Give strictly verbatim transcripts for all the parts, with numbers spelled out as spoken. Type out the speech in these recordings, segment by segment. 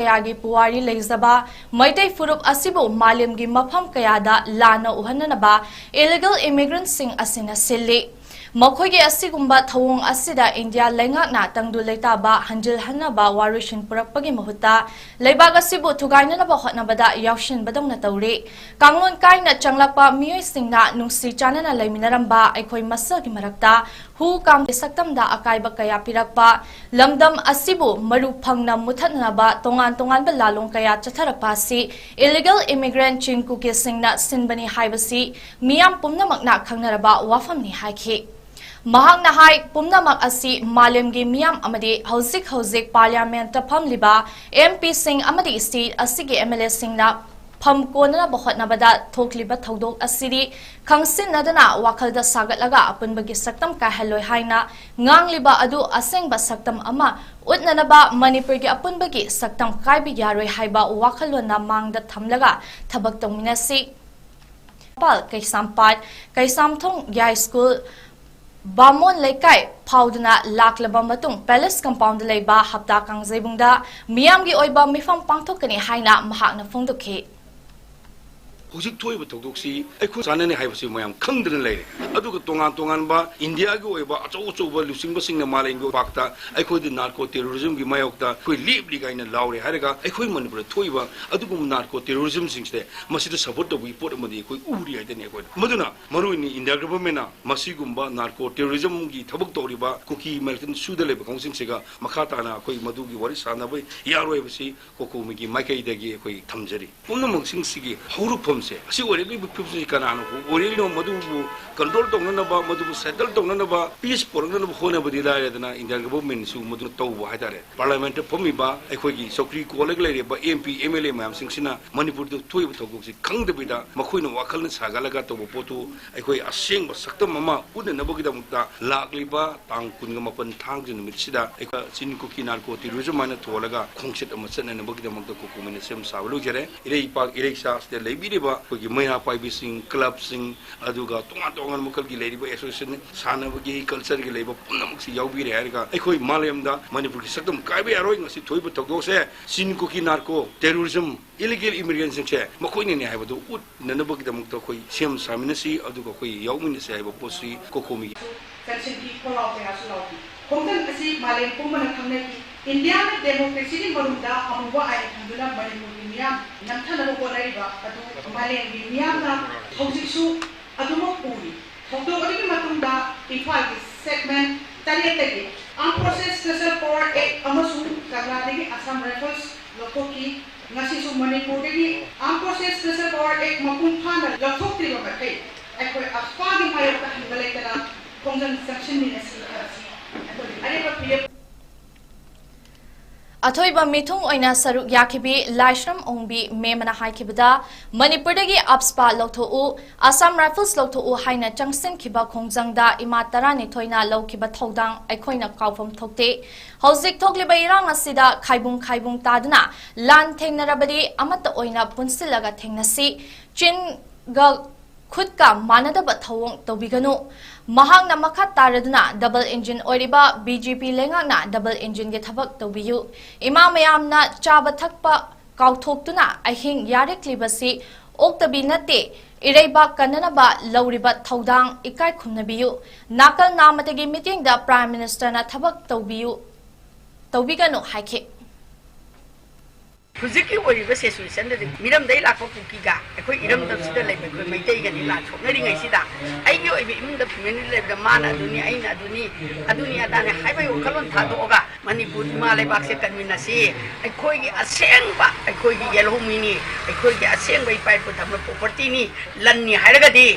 ꯀꯌꯥꯒꯤ ꯄꯨꯋꯥꯔꯤ ꯂꯩꯖꯕ ꯃꯩꯇꯩ ꯐꯨꯔꯨꯞ ꯑꯁꯤꯕꯨ ꯃꯥꯂꯦꯝꯒꯤ ꯃꯐꯝ ꯀꯌꯥꯗ ꯂꯥꯟꯅ ꯎꯍꯟꯅꯅꯕ illegal immigrantꯁꯤꯡ ꯑꯁꯤꯅ ꯁꯤꯜꯂꯤ꯫ ꯃꯈꯣꯏꯒꯤ ꯑꯁꯤꯒꯨꯝꯕ ꯊꯧꯑꯣꯡ ꯑꯁꯤꯗ ꯏꯟꯗꯤꯌꯥ ꯂꯩꯉꯥꯛꯅ ꯇꯪꯗꯨ ꯂꯩꯇꯥꯕ ꯍꯟꯖꯤꯜꯍꯟꯅꯕ ꯋꯥꯔꯣꯏꯁꯤꯟ ꯄꯨꯔꯛꯄꯒꯤ ꯃꯍꯨꯠꯇ ꯂꯩꯕꯥꯛ ꯑꯁꯤꯕꯨ ꯊꯨꯒꯥꯏꯅꯅꯕ ꯍꯣꯠꯅꯕꯗ ꯌꯥꯎꯁꯤꯟꯕꯗꯧꯅ ꯇꯧꯔꯤ꯫ ꯀꯥꯡꯂꯣꯟ ꯀꯥꯏꯅ ꯆꯪꯂꯛꯄ ꯃꯤꯑꯣꯏꯁꯤꯡꯅ ꯅꯨꯡꯁꯤ ꯆꯥꯟꯅꯅ ꯂꯩꯃꯤꯟꯅꯔꯝꯕ ꯑꯩꯈꯣꯏ ꯃꯁꯦꯜꯒꯤ ꯃꯔꯛꯇ ꯍꯨ ꯀꯥꯡꯒꯤ ꯁꯛꯇꯝꯗ ꯑꯀꯥꯏꯕ ꯀꯌꯥ ꯄꯤꯔꯛꯄ, ꯂꯝꯗꯝ ꯑꯁꯤꯕꯨ ꯃꯔꯨ ꯐꯪꯅ ꯃꯨꯊꯠꯅꯅꯕ ꯇꯣꯉꯥꯟ ꯇꯣꯉꯥꯟꯕ ꯂꯥꯂꯣꯡ ꯀꯌꯥ ꯆꯠꯊꯔꯛꯄ ꯑꯁꯤ illegal immigrant ꯆꯤꯡ ꯀꯨꯀꯤꯁꯤꯡꯅ ꯁꯤꯟꯕꯅꯤ ꯍꯥꯏꯕꯁꯤ ꯃꯤꯌꯥꯝ ꯄꯨꯝꯅꯃꯛꯅ ꯈꯪꯅꯔꯕ ꯋꯥꯐꯝꯅꯤ ꯍꯥꯏꯈꯤ꯫ ꯃꯍꯥꯛꯅ ꯍꯥꯏ, ꯄꯨꯝꯅꯃꯛ ꯑꯁꯤ ꯃꯥꯂꯦꯝꯒꯤ ꯃꯤꯌꯥꯝ ꯑꯃꯗꯤ ꯍꯧꯖꯤꯛ ꯍꯧꯖꯤꯛ Parliamentꯇ ꯐꯝꯂꯤꯕ MPꯁꯤꯡ ꯑꯃꯗꯤ state ꯑꯁꯤꯒꯤ MLAꯁꯤꯡꯅ ꯐꯝ ꯀꯣꯟꯅꯅꯕ ꯍꯣꯠꯅꯕꯗ ꯊꯣꯛꯂꯤꯕ ꯊꯧꯗꯣꯛ ꯑꯁꯤꯗꯤ ꯈꯪꯁꯤꯟꯅꯗꯅ ꯋꯥꯈꯜꯗ ꯁꯥꯒꯠꯂꯒ ꯑꯄꯨꯟꯕꯒꯤ ꯁꯛꯇꯝ ꯀꯥꯏꯍꯜꯂꯣꯏ ꯍꯥꯏꯅ ꯉꯥꯡꯂꯤꯕ ꯑꯗꯨ ꯑꯁꯦꯡꯕ ꯁꯛꯇꯝ ꯑꯃ ꯎꯠꯅꯅꯕ ꯃꯅꯤꯄꯨꯔꯒꯤ ꯑꯄꯨꯟꯕꯒꯤ ꯁꯛꯇꯝ ꯀꯥꯏꯕ ꯌꯥꯔꯣꯏ ꯍꯥꯏꯕ ꯋꯥꯈꯜꯂꯣꯟꯅ ꯃꯥꯡꯗ ꯊꯝꯂꯒ ꯊꯕꯛ ꯇꯧꯃꯤꯟꯅꯁꯤ꯫ ꯏꯝꯐꯥꯜ ꯀꯩꯁꯥꯝꯄꯥꯠ, ꯀꯩꯁꯥꯝꯊꯣꯡ ꯌꯥꯏ ꯁ꯭ꯀꯨꯜ, ꯕꯥꯃꯣꯟ ꯂꯩꯀꯥꯏ ꯐꯥꯎꯗꯨꯅ ꯂꯥꯛꯂꯕ ꯃꯇꯨꯡ Palace Compoundꯗ ꯂꯩꯕ ꯍꯞꯇꯥ ꯀꯥꯡꯖꯩꯕꯨꯡꯗ ꯃꯤꯌꯥꯝꯒꯤ ꯑꯣꯏꯕ ꯃꯤꯐꯝ ꯄꯥꯡꯊꯣꯛꯀꯅꯤ ꯍꯥꯏꯅ ꯃꯍꯥꯛꯅ ꯐꯣꯡꯗꯣꯛꯈꯤ꯫ ꯍꯧꯖꯤꯛ ꯊꯣꯛꯏꯕ ꯊꯧꯗꯣꯛꯁꯤ ꯑꯩꯈꯣꯏ ꯆꯥꯟꯅꯅꯤ ꯍꯥꯏꯕꯁꯤ ꯃꯌꯥꯝ ꯈꯪꯗꯅ ꯂꯩꯔꯦ꯫ ꯑꯗꯨꯒ ꯇꯣꯉꯥꯟ ꯇꯣꯉꯥꯟꯕ ꯏꯟꯗꯤꯌꯥꯒꯤ ꯑꯣꯏꯕ ꯑꯆꯧ ꯑꯆꯧꯕ ꯂꯨꯆꯤꯡꯕꯁꯤꯡꯅ ꯃꯥꯂꯦꯝꯒꯤ ꯄꯥꯛꯇ ꯑꯩꯈꯣꯏꯗꯤ narco terrorismꯒꯤ ꯃꯥꯌꯣꯛꯇ ꯑꯩꯈꯣꯏ ꯂꯦꯞꯂꯤ ꯀꯥꯏꯅ ꯂꯥꯎꯔꯦ ꯍꯥꯏꯔꯒ ꯑꯩꯈꯣꯏ ꯃꯅꯤꯄꯨꯔꯗ ꯊꯣꯛꯏꯕ ꯑꯗꯨꯒꯨꯝꯕ narco terrorismꯁꯤꯡꯁꯦ ꯃꯁꯤꯗ support ꯇꯧꯕꯒꯤ ꯄꯣꯠ ꯑꯃꯗꯤ ꯑꯩꯈꯣꯏ ꯎꯔꯤ ꯍꯥꯏꯗꯅꯤ꯫ ꯑꯩꯈꯣꯏꯅ ꯃꯗꯨꯅ ꯃꯔꯨꯑꯣꯏꯅ ꯏꯟꯗꯤꯌꯥ governmentꯅ ꯃꯁꯤꯒꯨꯝꯕ narco terrorismꯒꯤ ꯊꯕꯛ ꯇꯧꯔꯤꯕ ꯀꯨꯀꯤ militantsꯗ ꯂꯩꯕ ꯀꯥꯡꯕꯨꯁꯤꯡꯁꯤꯒ ꯃꯈꯥ ꯇꯥꯅ ꯑꯩꯈꯣꯏ ꯃꯗꯨꯒꯤ ꯋꯥꯔꯤ ꯁꯥꯟꯅꯕ ꯌꯥꯔꯣꯏ ꯍꯥꯏꯕꯁꯤ ꯀꯣꯀꯣꯃꯤꯒꯤ ꯃꯥꯏꯀꯩꯗꯒꯤ ꯑꯩꯈꯣꯏ ꯊꯝꯖꯔꯤ꯫ ꯄꯨꯝꯅꯃꯛꯁꯤꯡꯁꯤꯒꯤ ꯍꯧꯔꯛꯐꯝꯁꯦ ꯑꯁꯤ ꯑꯣꯏꯔꯛꯂꯤꯕ ꯐꯤꯕꯝꯁꯤ ꯀꯅꯥꯅ ꯑꯣꯏꯔꯛꯂꯤꯅꯣ, ꯃꯗꯨꯕꯨ control ꯇꯧꯅꯅꯕ, ꯃꯗꯨꯕꯨ settle ꯇꯧꯅꯅꯕ, peace ꯄꯨꯔꯛꯅꯅꯕ ꯍꯣꯠꯅꯕꯗꯤ ꯂꯥꯏꯔꯗꯅ ꯏꯟꯗꯤꯌꯥ governmentꯁꯨ ꯃꯗꯨ ꯇꯧꯕ ꯍꯥꯏꯇꯥꯔꯦ꯫ Parliamentꯇ ꯐꯝꯃꯤꯕ ꯑꯩꯈꯣꯏꯒꯤ ꯆꯧꯀ꯭ꯔꯤ ꯀꯣꯜꯂꯒ ꯂꯩꯔꯤꯕ MP, MLA ꯃꯌꯥꯝꯁꯤꯡꯁꯤꯅ ꯃꯅꯤꯄꯨꯔꯗ ꯊꯣꯛꯏꯕ ꯊꯧꯗꯣꯛꯁꯤ ꯈꯪꯗꯕꯤꯗ ꯃꯈꯣꯏꯅ ꯋꯥꯈꯜꯅ ꯁꯥꯒꯠꯂꯒ ꯇꯧꯕ ꯄꯣꯠꯇꯨ ꯑꯩꯈꯣꯏ ꯑꯁꯦꯡꯕ ꯁꯛꯇꯝ ꯑꯃ ꯎꯠꯅꯅꯕꯒꯤꯗꯃꯛꯇ ꯂꯥꯛꯂꯤꯕ ꯇꯥꯡ ꯀꯨꯟꯒ ꯃꯥꯄꯟ ꯊꯥꯡꯖ ꯅꯨꯃꯤꯠꯁꯤꯗ ꯑꯩꯈꯣꯏ ꯆꯤꯡ ꯀꯨꯀꯤ narco terrorism ꯍꯥꯏꯅ ꯊꯣꯜꯂꯒ ꯈꯣꯡꯆꯠ ꯑꯃ ꯆꯠꯅꯅꯕꯒꯤꯗꯃꯛꯇ ꯀꯣꯀꯣꯃꯤꯅ ꯁꯦꯝ ꯁꯥꯕ ꯂꯣꯏꯖꯔꯦ꯫ ꯏꯔꯩ ꯏꯄꯥꯛ ꯏꯔꯩꯆꯥ ꯑꯁꯤꯗ ꯂꯩꯕꯤꯔꯤꯕ ꯑꯩꯈꯣꯏꯒꯤ ꯃꯩꯔꯥ ꯄꯥꯏꯕꯤꯁꯤꯡ, ꯀ꯭ꯂꯕꯁꯤꯡ, ꯑꯗꯨꯒ ꯇꯣꯉꯥꯟ ꯇꯣꯉꯥꯟꯕ ꯃꯈꯜꯒꯤ ꯂꯩꯔꯤꯕ ꯑꯦꯁꯣꯁꯤꯌꯦꯁꯟ, ꯁꯥꯟꯅꯕꯒꯤ, ꯀꯜꯆꯔꯒꯤ ꯂꯩꯕ ꯄꯨꯝꯅꯃꯛꯁꯤ ꯌꯥꯎꯕꯤꯔꯦ ꯍꯥꯏꯔꯒ, ꯑꯩꯈꯣꯏ ꯃꯥꯂꯦꯝꯗ ꯃꯅꯤꯄꯨꯔꯒꯤ ꯁꯛꯇꯝ ꯀꯥꯏꯕ ꯌꯥꯔꯣꯏ꯫ ꯉꯁꯤ ꯊꯣꯛꯏꯕ ꯊꯧꯗꯣꯛꯁꯦ ꯆꯤꯟ ꯀꯨꯀꯤ ꯅꯥꯔꯀꯣ ꯇꯦꯔꯣꯔꯤꯖꯝ, ꯏꯂꯤꯒꯦꯜ ꯏꯃꯤꯒ꯭ꯔꯦꯟꯁꯤꯡꯁꯦ ꯃꯈꯣꯏꯅꯅꯦ ꯍꯥꯏꯕꯗꯨ ꯎꯠꯅꯅꯕꯒꯤꯗꯃꯛꯇ ꯑꯩꯈꯣꯏ ꯁꯦꯝ ꯁꯥꯃꯤꯟꯅꯁꯤ, ꯑꯗꯨꯒ ꯑꯩꯈꯣꯏ ꯌꯥꯎꯃꯤꯟꯅꯁꯤ ꯍꯥꯏꯕ ꯄꯣꯠꯁꯤ ꯀꯣꯀꯣꯃꯤꯒꯤ ꯆꯪꯁꯤꯟꯈꯤ, ꯈꯣꯜꯂꯥꯎ ꯀꯌꯥꯁꯨ ꯂꯥꯎꯈꯤ꯫ ꯈꯣꯡꯖꯪ ꯑꯁꯤ ꯃꯥꯂꯦꯝ ꯄꯨꯝꯕꯅ ꯈꯪꯅꯈꯤ꯫ ꯏꯟꯗꯤꯌꯥꯅ ꯗꯦꯃꯣꯀ꯭ꯔꯦꯁꯤꯒꯤ ꯃꯔꯨꯝꯗ ꯑꯃꯨꯕ ꯑꯥꯏꯟ ꯊꯝꯗꯨꯅ ꯃꯅꯤꯄꯨꯔꯒꯤ ꯃꯤꯌꯥꯝ ꯅꯝꯊꯅꯕ ꯍꯣꯠꯅꯔꯤꯕ ꯑꯗꯨ ꯃꯥꯂꯦꯝꯒꯤ ꯃꯤꯌꯥꯝꯅ ꯍꯧꯖꯤꯛꯁꯨ ꯑꯗꯨꯃꯛ ꯎꯔꯤ꯫ ꯊꯧꯗꯣꯛ ꯑꯗꯨꯒꯤ ꯃꯇꯨꯡꯗ ꯏꯝꯐꯥꯜꯒꯤ ꯁꯦꯒꯃꯦꯟ ꯇꯔꯦꯠꯇꯒꯤ Armed Forces Special Power Act ꯑꯃꯁꯨꯡ ꯀꯪꯂꯥꯗꯒꯤ Assam Rifles ꯂꯧꯊꯣꯛꯈꯤ꯫ ꯉꯁꯤꯁꯨ ꯃꯅꯤꯄꯨꯔꯗꯒꯤ Armed Forces Special Power Act ꯃꯄꯨꯡ ꯐꯥꯅ ꯂꯧꯊꯣꯛꯇ꯭ꯔꯤꯕ ꯃꯈꯩ ꯑꯩꯈꯣꯏ ꯑꯐꯄꯥꯒꯤ ꯃꯥꯌꯣꯛꯇ ꯍꯟꯕ ꯂꯩꯇꯅ ꯈꯣꯡꯖꯪ ꯆꯪꯁꯤꯟꯃꯤꯟꯅꯁꯤ ꯍꯥꯏꯕꯁꯤ ꯑꯩꯈꯣꯏꯒꯤ ꯑꯔꯦꯞꯄ ꯐꯤꯔꯦꯞ ꯑꯊꯣꯏꯕ ꯃꯤꯊꯨꯡ ꯑꯣꯏꯅ ꯁꯔꯨꯛ ꯌꯥꯈꯤꯕꯤ ꯂꯥꯏꯁ꯭ꯔꯝ ꯑꯣꯡꯕꯤ ꯃꯦꯝꯅ ꯍꯥꯏꯈꯤꯕꯗ, ꯃꯅꯤꯄꯨꯔꯗꯒꯤ ꯑꯞꯁꯄꯥ ꯂꯧꯊꯣꯛꯎ, ꯑꯁꯥꯝ ꯔꯥꯏꯐꯜꯁ ꯂꯧꯊꯣꯛꯎ ꯍꯥꯏꯅ ꯆꯪꯁꯤꯟꯈꯤꯕ ꯈꯣꯡꯖꯪꯗ ꯏꯃꯥ ꯇꯔꯥꯅꯤꯊꯣꯏꯅ ꯂꯧꯈꯤꯕ ꯊꯧꯗꯥꯡ ꯑꯩꯈꯣꯏꯅ ꯀꯥꯎꯐꯝ ꯊꯣꯛꯇꯦ꯫ ꯍꯧꯖꯤꯛ ꯊꯣꯛꯂꯤꯕ ꯏꯔꯥꯡ ꯑꯁꯤꯗ ꯈꯥꯏꯕꯨꯡ ꯈꯥꯏꯕꯨꯡ ꯇꯥꯗꯨꯅ ꯂꯥꯟ ꯊꯦꯡꯅꯔꯕꯗꯤ ꯑꯃꯠꯇ ꯑꯣꯏꯅ ꯄꯨꯟꯁꯤꯜꯂꯒ ꯊꯦꯡꯅꯁꯤ꯫ ꯆꯤꯟꯒ ꯈꯨꯠꯀ ꯃꯥꯟꯅꯗꯕ ꯊꯧꯑꯣꯡ ꯇꯧꯕꯤꯒꯅꯨ꯫ ꯃꯍꯥꯛꯅ ꯃꯈꯥ ꯇꯥꯔꯗꯨꯅ ꯗꯕꯜ ꯏꯟꯖꯤꯟ ꯑꯣꯏꯔꯤꯕ ꯕꯤ ꯖꯦ ꯄꯤ ꯂꯩꯉꯥꯛꯅ ꯗꯕꯜ ꯏꯟꯖꯤꯟꯒꯤ ꯊꯕꯛ ꯇꯧꯕꯤꯌꯨ꯫ ꯏꯃꯥ ꯃꯌꯥꯝꯅ ꯆꯥꯕ ꯊꯛꯄ ꯀꯥꯎꯊꯣꯛꯇꯨꯅ ꯑꯍꯤꯡ ꯌꯥꯔꯦꯛꯂꯤꯕꯁꯤ ꯑꯣꯛꯇꯕꯤ ꯅꯠꯇꯦ꯫ ꯏꯔꯩꯕꯥꯛ ꯀꯟꯅꯅꯕ ꯂꯧꯔꯤꯕ ꯊꯧꯗꯥꯡ ꯏꯀꯥꯏ ꯈꯨꯝꯅꯕꯤꯌꯨ꯫ ꯅꯥꯀꯜ ꯅꯥꯝꯃꯇꯒꯤ ꯃꯤꯠꯌꯦꯡꯗ ꯄ꯭ꯔꯥꯏꯝ ꯃꯤꯅꯤꯁꯇꯔꯅ ꯊꯕꯛ ꯇꯧꯕꯤꯌꯨ, ꯇꯧꯕꯤꯒꯅꯨ ꯍꯥꯏꯈꯤ꯫ ꯍꯧꯖꯤꯛꯀꯤ ꯑꯣꯏꯔꯤꯕ ꯁꯤꯆꯨꯋꯦꯁꯟꯗꯗꯤ ꯃꯤꯔꯝꯗꯒꯤ ꯂꯥꯛꯄ ꯀꯨꯀꯤꯒ ꯑꯩꯈꯣꯏ ꯏꯔꯝꯗꯝꯁꯤꯗ ꯂꯩꯕ ꯑꯩꯈꯣꯏ ꯃꯩꯇꯩꯒꯗꯤ ꯂꯥꯟ ꯁꯣꯛꯅꯔꯤꯉꯩꯁꯤꯗ, ꯑꯩꯒꯤ ꯑꯣꯏꯕ ꯏꯃꯨꯡꯗ ꯐꯦꯃꯤꯂꯤ ꯂꯩꯕꯗ ꯃꯥꯅ ꯑꯗꯨꯅꯤ, ꯑꯩꯅ ꯑꯗꯨꯅꯤ, ꯑꯗꯨꯅꯤ ꯑꯗꯥꯅꯤ ꯍꯥꯏꯕꯒꯤ ꯋꯥꯈꯜꯂꯣꯟ ꯊꯥꯗꯣꯛꯑꯒ ꯃꯅꯤꯄꯨꯔ ꯏꯃꯥ ꯂꯩꯕꯥꯛꯁꯦ ꯀꯟꯃꯤꯟꯅꯁꯤ꯫ ꯑꯩꯈꯣꯏꯒꯤ ꯑꯁꯦꯡꯕ, ꯑꯩꯈꯣꯏꯒꯤ ꯌꯦꯜꯍꯧꯃꯤꯅꯤ, ꯑꯩꯈꯣꯏꯒꯤ ꯑꯁꯦꯡꯕ ꯏꯄꯥ ꯏꯄꯨ ꯊꯝꯕ ꯄ꯭ꯔꯣꯄꯔꯇꯤꯅꯤ, ꯂꯟꯅꯤ ꯍꯥꯏꯔꯒꯗꯤ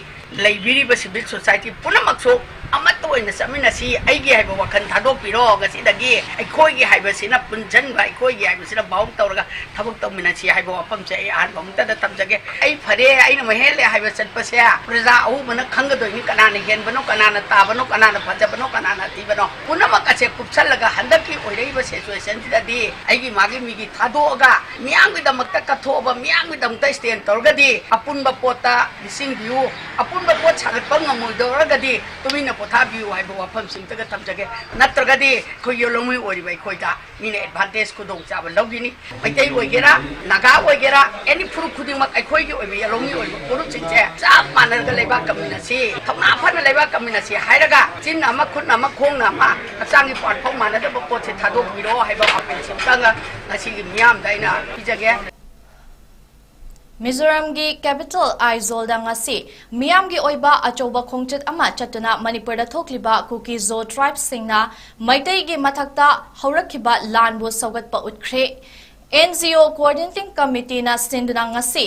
ꯂꯩꯕꯤꯔꯤꯕ ꯁꯤꯚꯤꯜ ꯁꯣꯁꯥꯏꯇꯤ ꯄꯨꯝꯅꯃꯛꯁꯨ ꯑꯃꯠꯇ ꯑꯣꯏꯅ ꯆꯠꯃꯤꯟꯅꯁꯤ꯫ ꯑꯩꯒꯤ ꯍꯥꯏꯕ ꯋꯥꯈꯜ ꯊꯥꯗꯣꯛꯄꯤꯔꯣ꯫ ꯉꯁꯤꯗꯒꯤ ꯑꯩꯈꯣꯏꯒꯤ ꯍꯥꯏꯕꯁꯤꯅ ꯄꯨꯟꯁꯤꯟꯕ, ꯑꯩꯈꯣꯏꯒꯤ ꯍꯥꯏꯕꯁꯤꯅ ꯕꯥꯎꯟ ꯇꯧꯔꯒ ꯊꯕꯛ ꯇꯧꯃꯤꯟꯅꯁꯤ ꯍꯥꯏꯕ ꯋꯥꯐꯝꯁꯦ ꯑꯩ ꯑꯍꯥꯟꯕ ꯑꯃꯇꯗ ꯊꯝꯖꯒꯦ꯫ ꯑꯩ ꯐꯔꯦ, ꯑꯩꯅ ꯃꯍꯦꯜꯂꯦ ꯍꯥꯏꯕ ꯆꯠꯄꯁꯦ ꯄ꯭ꯔꯖꯥ ꯑꯍꯧꯕꯅ ꯈꯪꯒꯗꯣꯏꯅꯤ꯫ ꯀꯅꯥꯅ ꯍꯦꯟꯕꯅꯣ, ꯀꯅꯥꯅ ꯇꯥꯕꯅꯣ, ꯀꯅꯥꯅ ꯐꯖꯕꯅꯣ, ꯀꯅꯥꯅ ꯏꯕꯅꯣ꯫ ꯄꯨꯝꯅꯃꯛ ꯑꯁꯦ ꯀꯨꯞꯁꯜꯂꯒ ꯍꯟꯗꯛꯀꯤ ꯑꯣꯏꯔꯛꯏꯕ ꯁꯤꯆꯨꯋꯦꯁꯟꯁꯤꯗꯗꯤ ꯑꯩꯒꯤ ꯃꯥꯒꯤ ꯃꯤꯒꯤ ꯊꯥꯗꯣꯛꯑꯒ ꯃꯤꯌꯥꯝꯒꯤꯗꯃꯛꯇ ꯀꯠꯊꯣꯛꯑꯕ, ꯃꯤꯌꯥꯝꯒꯤꯗꯃꯛꯇ ꯁ꯭ꯇꯦꯟ ꯇꯧꯔꯒꯗꯤ ꯑꯄꯨꯟꯕ ꯄꯣꯠꯇ ꯂꯤꯁꯤꯡ ꯄꯤꯌꯨ, ꯑꯄꯨꯟꯕ ꯄꯣꯠ ꯁꯥꯒꯠꯄ ꯉꯝꯃꯣꯏꯗꯧꯔꯒꯗꯤ ꯇꯨꯃꯤꯟꯅ ꯄꯣꯊꯥꯕꯤꯌꯨ ꯍꯥꯏꯕ ꯋꯥꯐꯝꯁꯤꯃꯇꯒ ꯊꯝꯖꯒꯦ꯫ ꯅꯠꯇ꯭ꯔꯒꯗꯤ ꯑꯩꯈꯣꯏ ꯌꯦꯜꯍꯧꯃꯤ ꯑꯣꯏꯔꯤꯕ ꯑꯩꯈꯣꯏꯗ ꯃꯤꯅ ꯑꯦꯗꯚꯥꯟꯇꯦꯖ ꯈꯨꯗꯣꯡꯆꯥꯕ ꯂꯧꯈꯤꯅꯤ꯫ ꯃꯩꯇꯩ ꯑꯣꯏꯒꯦꯔꯥ, ꯅꯥꯒꯥ ꯑꯣꯏꯒꯦꯔꯥ, ꯑꯦꯅꯤ ꯐꯨꯔꯨꯞ ꯈꯨꯗꯤꯡꯃꯛ ꯑꯩꯈꯣꯏꯒꯤ ꯑꯣꯏꯕ ꯌꯦꯜꯍꯧꯃꯤ ꯑꯣꯏꯕ ꯐꯨꯔꯨꯞꯁꯤꯡꯁꯦ ꯆꯞ ꯃꯥꯟꯅꯔꯒ ꯂꯩꯕꯥꯛ ꯀꯝꯃꯤꯟꯅꯁꯤ, ꯊꯧꯅꯥ ꯐꯅ ꯂꯩꯕꯥꯛ ꯀꯝꯃꯤꯟꯅꯁꯤ ꯍꯥꯏꯔꯒ ꯆꯤꯟ ꯑꯃ, ꯈꯨꯠ ꯑꯃ, ꯈꯣꯡꯅ ꯑꯃ, ꯍꯛꯆꯥꯡꯒꯤ ꯄꯥꯔꯠ ꯐꯥꯎ ꯃꯥꯟꯅꯗꯕ ꯄꯣꯠꯁꯦ ꯊꯥꯗꯣꯛꯄꯤꯔꯣ ꯍꯥꯏꯕ ꯑꯄꯤꯜꯁꯤꯃꯇꯪꯒ ꯉꯁꯤꯒꯤ ꯃꯤꯌꯥꯝꯗ ꯑꯩꯅ ꯄꯤꯖꯒꯦ꯫ ꯃꯤꯖꯣꯔꯥꯝꯒꯤ ꯀꯦꯄꯤꯇꯦꯜ ꯑꯥꯏꯖꯣꯜꯗ ꯉꯁꯤ ꯃꯤꯌꯥꯝꯒꯤ ꯑꯣꯏꯕ ꯑꯆꯧꯕ ꯈꯣꯡꯆꯠ ꯑꯃ ꯆꯠꯇꯨꯅ ꯃꯅꯤꯄꯨꯔꯗ ꯊꯣꯛꯂꯤꯕ ꯀꯨꯀꯤ ꯖꯣ ꯇ꯭ꯔꯥꯏꯕꯁꯤꯡꯅ ꯃꯩꯇꯩꯒꯤ ꯃꯊꯛꯇ ꯍꯧꯔꯛꯈꯤꯕ ꯂꯥꯟꯕꯨ ꯁꯧꯒꯠꯄ ꯎꯠꯈ꯭ꯔꯦ꯫ ꯑꯦꯟ ꯖꯤ ꯑꯣ ꯀꯣꯑꯣꯔꯗꯤꯅꯦꯇꯤꯡ ꯀꯃꯤꯇꯤꯅ ꯁꯤꯟꯗꯨꯅ ꯉꯁꯤ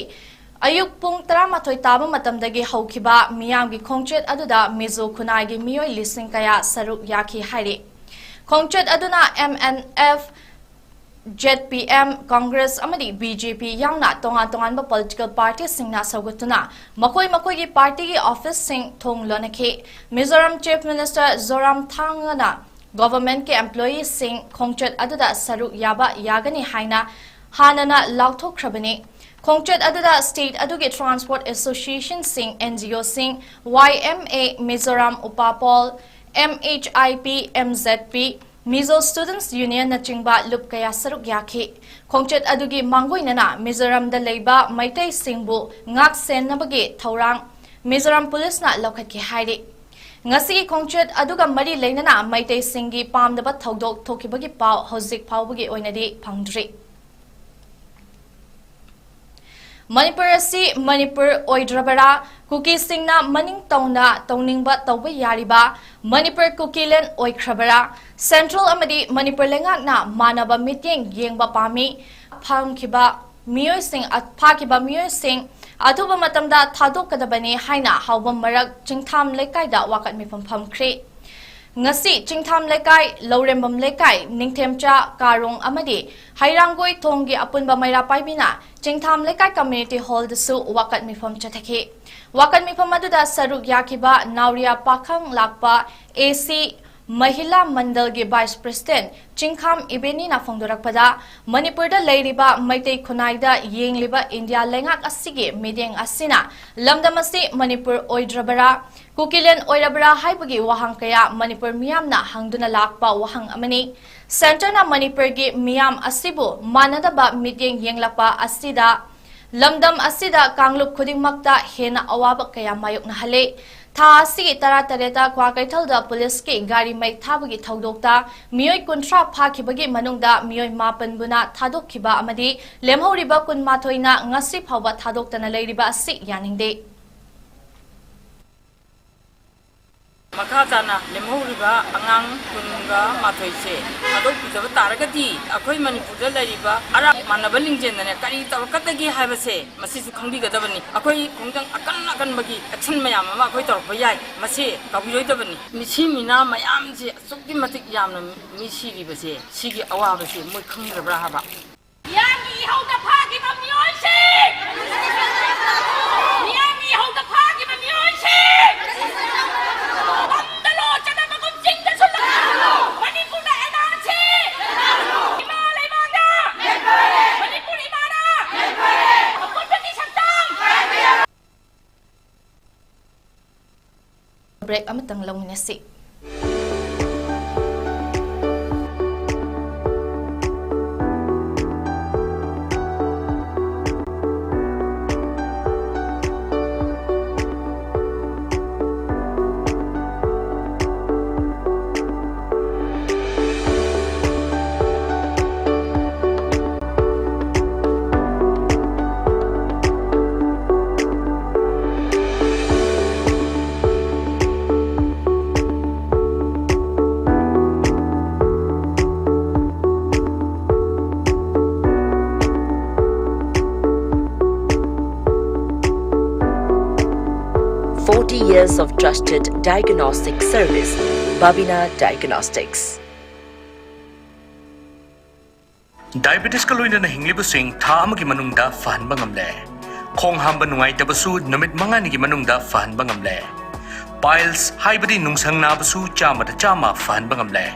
ꯑꯌꯨꯛ ꯄꯨꯡ ꯇꯔꯥꯃꯥꯊꯣꯏ ꯇꯥꯕ ꯃꯇꯝꯗꯒꯤ ꯍꯧꯈꯤꯕ ꯃꯤꯌꯥꯝꯒꯤ ꯈꯣꯡꯆꯠ ꯑꯗꯨꯗ ꯃꯤꯖꯣ ꯈꯨꯟꯅꯥꯏꯒꯤ ꯃꯤꯑꯣꯏ ꯂꯤꯁꯤꯡ ꯀꯌꯥ ꯁꯔꯨꯛ ꯌꯥꯈꯤ ꯍꯥꯏꯔꯤ꯫ ꯈꯣꯡꯆꯠ ꯑꯗꯨꯅ M N F, Z P M, Congress ꯑꯃꯗꯤ ꯕꯤ ꯖꯦ ꯄꯤ ꯌꯥꯎꯅ ꯇꯣꯉꯥꯟ ꯇꯣꯉꯥꯟꯕ ꯄꯣꯂꯤꯇꯤꯀꯦꯜ ꯄꯥꯔꯇꯤꯁꯤꯡꯅ ꯁꯧꯒꯠꯇꯨꯅ ꯃꯈꯣꯏ ꯃꯈꯣꯏꯒꯤ ꯄꯥꯔꯇꯤꯒꯤ ꯑꯣꯐꯤꯁꯁꯤꯡ ꯊꯣꯡ ꯂꯣꯟꯅꯈꯤ꯫ ꯃꯤꯖꯣꯔꯥꯝ ꯆꯤꯐ ꯃꯤꯅꯤꯁꯇꯔ ꯖꯣꯔꯥꯝ ꯊꯥꯡꯒꯅ ꯒꯣꯚꯔꯟꯃꯦꯟꯠꯀꯤ ꯑꯦꯝꯄ꯭ꯂꯣꯌꯤꯁꯤꯡ ꯈꯣꯡꯆꯠ ꯑꯗꯨꯗ ꯁꯔꯨꯛ ꯌꯥꯕ ꯌꯥꯒꯅꯤ ꯍꯥꯏꯅ ꯍꯥꯟꯅꯅ ꯂꯥꯎꯊꯣꯛꯈ꯭ꯔꯕꯅꯤ꯫ ꯈꯣꯡꯆꯠ ꯑꯗꯨꯗ ꯁ꯭ꯇꯦꯠ ꯑꯗꯨꯒꯤ ꯇ꯭ꯔꯥꯟꯁꯄꯣꯔꯠ ꯑꯦꯁꯣꯁꯤꯌꯦꯁꯟꯁꯤꯡ, ꯑꯦꯟ ꯖꯤ ꯑꯣꯁꯤꯡ, ꯋꯥꯏ ꯑꯦꯝ ꯑꯦ, ꯃꯤꯖꯣꯔꯥꯝ ꯎꯄꯥꯄꯣꯜ, M H I P, M Z P, Mizo students ꯌꯨꯅꯤꯌꯟꯅꯆꯤꯡꯕ ꯂꯨꯞ ꯀꯌꯥ ꯁꯔꯨꯛ ꯌꯥꯈꯤ꯫ ꯈꯣꯡꯆꯠ ꯑꯗꯨꯒꯤ ꯃꯥꯡꯒꯣꯏꯅꯅ ꯃꯤꯖꯣꯔꯥꯝꯗ ꯂꯩꯕ ꯃꯩꯇꯩꯁꯤꯡꯕꯨ ꯉꯥꯛ ꯁꯦꯟꯅꯕꯒꯤ ꯊꯧꯔꯥꯡ ꯃꯤꯖꯣꯔꯥꯝ ꯄꯨꯂꯤꯁꯅ ꯂꯧꯈꯠꯈꯤ ꯍꯥꯏꯔꯤ꯫ ꯉꯁꯤꯒꯤ ꯈꯣꯡꯆꯠ ꯑꯗꯨꯒ ꯃꯔꯤ ꯂꯩꯅꯅ ꯃꯩꯇꯩꯁꯤꯡꯒꯤ ꯄꯥꯝꯗꯕ ꯊꯧꯗꯣꯛ ꯊꯣꯛꯈꯤꯕꯒꯤ ꯄꯥꯎ ꯍꯧꯖꯤꯛ ꯐꯥꯎꯕꯒꯤ ꯑꯣꯏꯅꯗꯤ ꯐꯪꯗ꯭ꯔꯤ꯫ ꯃꯅꯤꯄꯨꯔ ꯑꯁꯤ ꯃꯅꯤꯄꯨꯔ ꯑꯣꯏꯗ꯭ꯔꯕꯔꯥ? ꯀꯨꯀꯤꯁꯤꯡꯅ ꯃꯅꯤꯡ ꯇꯧꯅ ꯇꯧꯅꯤꯡꯕ ꯇꯧꯕ ꯌꯥꯔꯤꯕ ꯃꯅꯤꯄꯨꯔ ꯀꯨꯀꯤꯂꯦꯟ ꯑꯣꯏꯈ꯭ꯔꯕꯔꯥ? ꯁꯦꯟꯇ꯭ꯔꯦꯜ ꯑꯃꯗꯤ ꯃꯅꯤꯄꯨꯔ ꯂꯩꯉꯥꯛꯅ ꯃꯥꯟꯅꯕ ꯃꯤꯠꯌꯦꯡ ꯌꯦꯡꯕ ꯄꯥꯝꯃꯤ꯫ ꯐꯪꯈꯤꯕ ꯃꯤꯑꯣꯏꯁꯤꯡ, ꯐꯥꯈꯤꯕ ꯃꯤꯑꯣꯏꯁꯤꯡ ꯑꯊꯨꯕ ꯃꯇꯝꯗ ꯊꯥꯗꯣꯛꯀꯗꯕꯅꯤ ꯍꯥꯏꯅ ꯍꯥꯎꯕꯝ ꯃꯔꯛ ꯆꯤꯡꯊꯥꯝ ꯂꯩꯀꯥꯏꯗ ꯋꯥꯀꯠ ꯃꯤꯐꯝ ꯐꯝꯈ꯭ꯔꯦ꯫ ꯉꯁꯤ ꯆꯤꯡꯊꯥꯝ ꯂꯩꯀꯥꯏ, ꯂꯧꯔꯦꯝꯕꯝ ꯂꯩꯀꯥꯏ, ꯅꯤꯡꯊꯦꯝꯆꯥ, ꯀꯥꯔꯣꯡ ꯑꯃꯗꯤ ꯍꯩꯔꯥꯡꯒꯣꯏ ꯊꯣꯡꯒꯤ ꯑꯄꯨꯟꯕ ꯃꯩꯔꯥ ꯄꯥꯏꯕꯤꯅ ꯆꯤꯡꯊꯥꯝ ꯂꯩꯀꯥꯏ ꯀꯝꯃ꯭ꯌꯨꯅꯤꯇꯤ ꯍꯣꯜꯗꯁꯨ ꯋꯥꯀꯠ ꯃꯤꯐꯝ ꯆꯠꯊꯈꯤ꯫ ꯋꯥꯀꯠ ꯃꯤꯐꯝ ꯑꯗꯨꯗ ꯁꯔꯨꯛ ꯌꯥꯈꯤꯕ ꯅꯥꯎꯔꯤꯌꯥ ꯄꯥꯈꯪ ꯂꯥꯛꯄ ꯑꯦ ꯁꯤ ꯃꯍꯤꯂꯥ ꯃꯟꯗꯜꯒꯤ ꯚꯥꯏꯁ ꯄ꯭ꯔꯦꯁꯤꯗꯦꯟꯠ ꯆꯤꯡꯈꯥꯝ ꯏꯕꯦꯅꯤꯅ ꯐꯣꯡꯗꯣꯔꯛꯄꯗ, ꯃꯅꯤꯄꯨꯔꯗ ꯂꯩꯔꯤꯕ ꯃꯩꯇꯩ ꯈꯨꯟꯅꯥꯏꯗ ꯌꯦꯡꯂꯤꯕ ꯏꯟꯗꯤꯌꯥ ꯂꯩꯉꯥꯛ ꯑꯁꯤꯒꯤ ꯃꯤꯠꯌꯦꯡ ꯑꯁꯤꯅ ꯂꯝꯗꯝ ꯑꯁꯤ ꯃꯅꯤꯄꯨꯔ ꯑꯣꯏꯗ꯭ꯔꯕꯔꯥ, ꯀꯨꯀꯤꯂꯦꯟ ꯑꯣꯏꯔꯕꯔꯥ ꯍꯥꯏꯕꯒꯤ ꯋꯥꯍꯪ ꯀꯌꯥ ꯃꯅꯤꯄꯨꯔ ꯃꯤꯌꯥꯝꯅ ꯍꯪꯗꯨꯅ ꯂꯥꯛꯄ ꯋꯥꯍꯪ ꯑꯃꯅꯤ꯫ ꯁꯦꯟꯇꯔꯅ ꯃꯅꯤꯄꯨꯔꯒꯤ ꯃꯤꯌꯥꯝ ꯑꯁꯤꯕꯨ ꯃꯥꯟꯅꯗꯕ ꯃꯤꯠꯌꯦꯡ ꯌꯦꯡꯂꯛꯄ ꯑꯁꯤꯗ ꯂꯝꯗꯝ ꯑꯁꯤꯗ ꯀꯥꯡꯂꯨꯞ ꯈꯨꯗꯤꯡꯃꯛꯇ ꯍꯦꯟꯅ ꯑꯋꯥꯕ ꯀꯌꯥ ꯃꯥꯌꯣꯛꯅꯍꯜꯂꯦ꯫ ꯊꯥ ꯑꯁꯤꯒꯤ ꯇꯔꯥꯇꯔꯦꯠꯇ ꯀ꯭ꯋꯥꯀꯩꯊꯦꯜꯗ ꯄꯨꯂꯤꯁꯀꯤ ꯒꯥꯔꯤ ꯃꯩ ꯊꯥꯕꯒꯤ ꯊꯧꯗꯣꯛꯇ ꯃꯤꯑꯣꯏ ꯀꯨꯟꯊ꯭ꯔꯥ ꯐꯥꯈꯤꯕꯒꯤ ꯃꯅꯨꯡꯗ ꯃꯤꯑꯣꯏ ꯃꯥꯄꯟꯕꯨꯅ ꯊꯥꯗꯣꯛꯈꯤꯕ ꯑꯃꯗꯤ ꯂꯦꯝꯍꯧꯔꯤꯕ ꯀꯨꯟꯃꯥꯊꯣꯏꯅ ꯉꯁꯤ ꯐꯥꯎꯕ ꯊꯥꯗꯣꯛꯇꯅ ꯂꯩꯔꯤꯕ ꯑꯁꯤ ꯌꯥꯅꯤꯡꯗꯦ꯫ ꯃꯈꯥ ꯇꯥꯅ ꯂꯦꯝꯍꯧꯔꯤꯕ ꯑꯉꯥꯡ ꯀꯨꯟꯒ ꯃꯥꯊꯣꯏꯁꯦ ꯊꯥꯗꯣꯛꯄꯤꯗꯕ ꯇꯥꯔꯒꯗꯤ ꯑꯩꯈꯣꯏ ꯃꯅꯤꯄꯨꯔꯗ ꯂꯩꯔꯤꯕ ꯑꯔꯥꯞ ꯃꯥꯟꯅꯕ ꯂꯤꯡꯖꯦꯜꯗꯅꯦ ꯀꯔꯤ ꯇꯧꯔꯛꯀꯗꯒꯦ ꯍꯥꯏꯕꯁꯦ ꯃꯁꯤꯁꯨ ꯈꯪꯕꯤꯒꯗꯕꯅꯤ꯫ ꯑꯩꯈꯣꯏ ꯈꯣꯡꯖꯪ ꯑꯀꯟ ꯑꯀꯟꯕꯒꯤ ꯑꯦꯛꯁꯟ ꯃꯌꯥꯝ ꯑꯃ ꯑꯩꯈꯣꯏ ꯇꯧꯔꯛꯄ ꯌꯥꯏ, ꯃꯁꯤ ꯇꯧꯕꯤꯔꯣꯏꯗꯕꯅꯤ꯫ ꯃꯤꯁꯤ ꯃꯤꯅꯥ ꯃꯌꯥꯝꯁꯦ ꯑꯁꯨꯛꯀꯤ ꯃꯇꯤꯛ ꯌꯥꯝꯅ ꯃꯤ ꯁꯤꯔꯤꯕꯁꯦ, ꯁꯤꯒꯤ ꯑꯋꯥꯕꯁꯦ ꯃꯣꯏ ꯈꯪꯗ꯭ꯔꯕ꯭ꯔꯥ ꯍꯥꯏꯕ? ꯃꯤꯌꯥꯝꯒꯤ ꯏꯍꯧꯗ ꯐꯥꯈꯤꯕ ꯃꯤꯑꯣꯏꯁꯤꯡ! ꯃꯤꯌꯥꯝꯒꯤ ꯏꯍꯧꯗ ꯐꯥꯈꯤꯕ ꯃꯤꯑꯣꯏꯁꯤꯡ! ꯄꯝꯗ ꯂꯣ ꯆꯠꯅꯕꯒꯨꯝ ꯆꯤꯡꯗꯁꯨ ꯂꯥꯛꯂꯣ! ꯃꯅꯤꯄꯨꯔꯗ ꯑꯦꯟ ꯑꯥꯔ ꯁꯤ! ꯏꯃꯥ ꯂꯩꯕꯥꯛꯅ! ꯃꯅꯤꯄꯨꯔ ꯏꯃꯥꯅ! ꯑꯄꯨꯟꯕꯒꯤ ꯁꯛꯇꯝ! ꯕ꯭ꯔꯦꯛ ꯑꯃꯇꯪ ꯂꯧꯃꯤꯟꯅꯁꯤ꯫ Forty years of trusted diagnostic service, Babina Diagnostics. ꯗꯥꯏꯕꯦꯇꯤꯁꯀ ꯂꯣꯏꯅꯅ ꯍꯤꯡꯂꯤꯕꯁꯤꯡ ꯊꯥ ꯑꯃꯒꯤ ꯃꯅꯨꯡꯗ ꯐꯍꯟꯕ ꯉꯝꯂꯦ꯫ ꯈꯣꯡ ꯍꯥꯝꯕ ꯅꯨꯡꯉꯥꯏꯇꯕꯁꯨ ꯅꯨꯃꯤꯠ ꯃꯉꯥꯅꯤꯒꯤ ꯃꯅꯨꯡꯗ ꯐꯍꯟꯕ ꯉꯝꯂꯦ꯫ Piles ꯍꯥꯏꯕꯗꯤ ꯅꯨꯡꯁꯪ ꯅꯥꯕꯁꯨ ꯆꯥꯝꯃꯗ ꯆꯥꯝꯃ ꯐꯍꯟꯕ ꯉꯝꯂꯦ꯫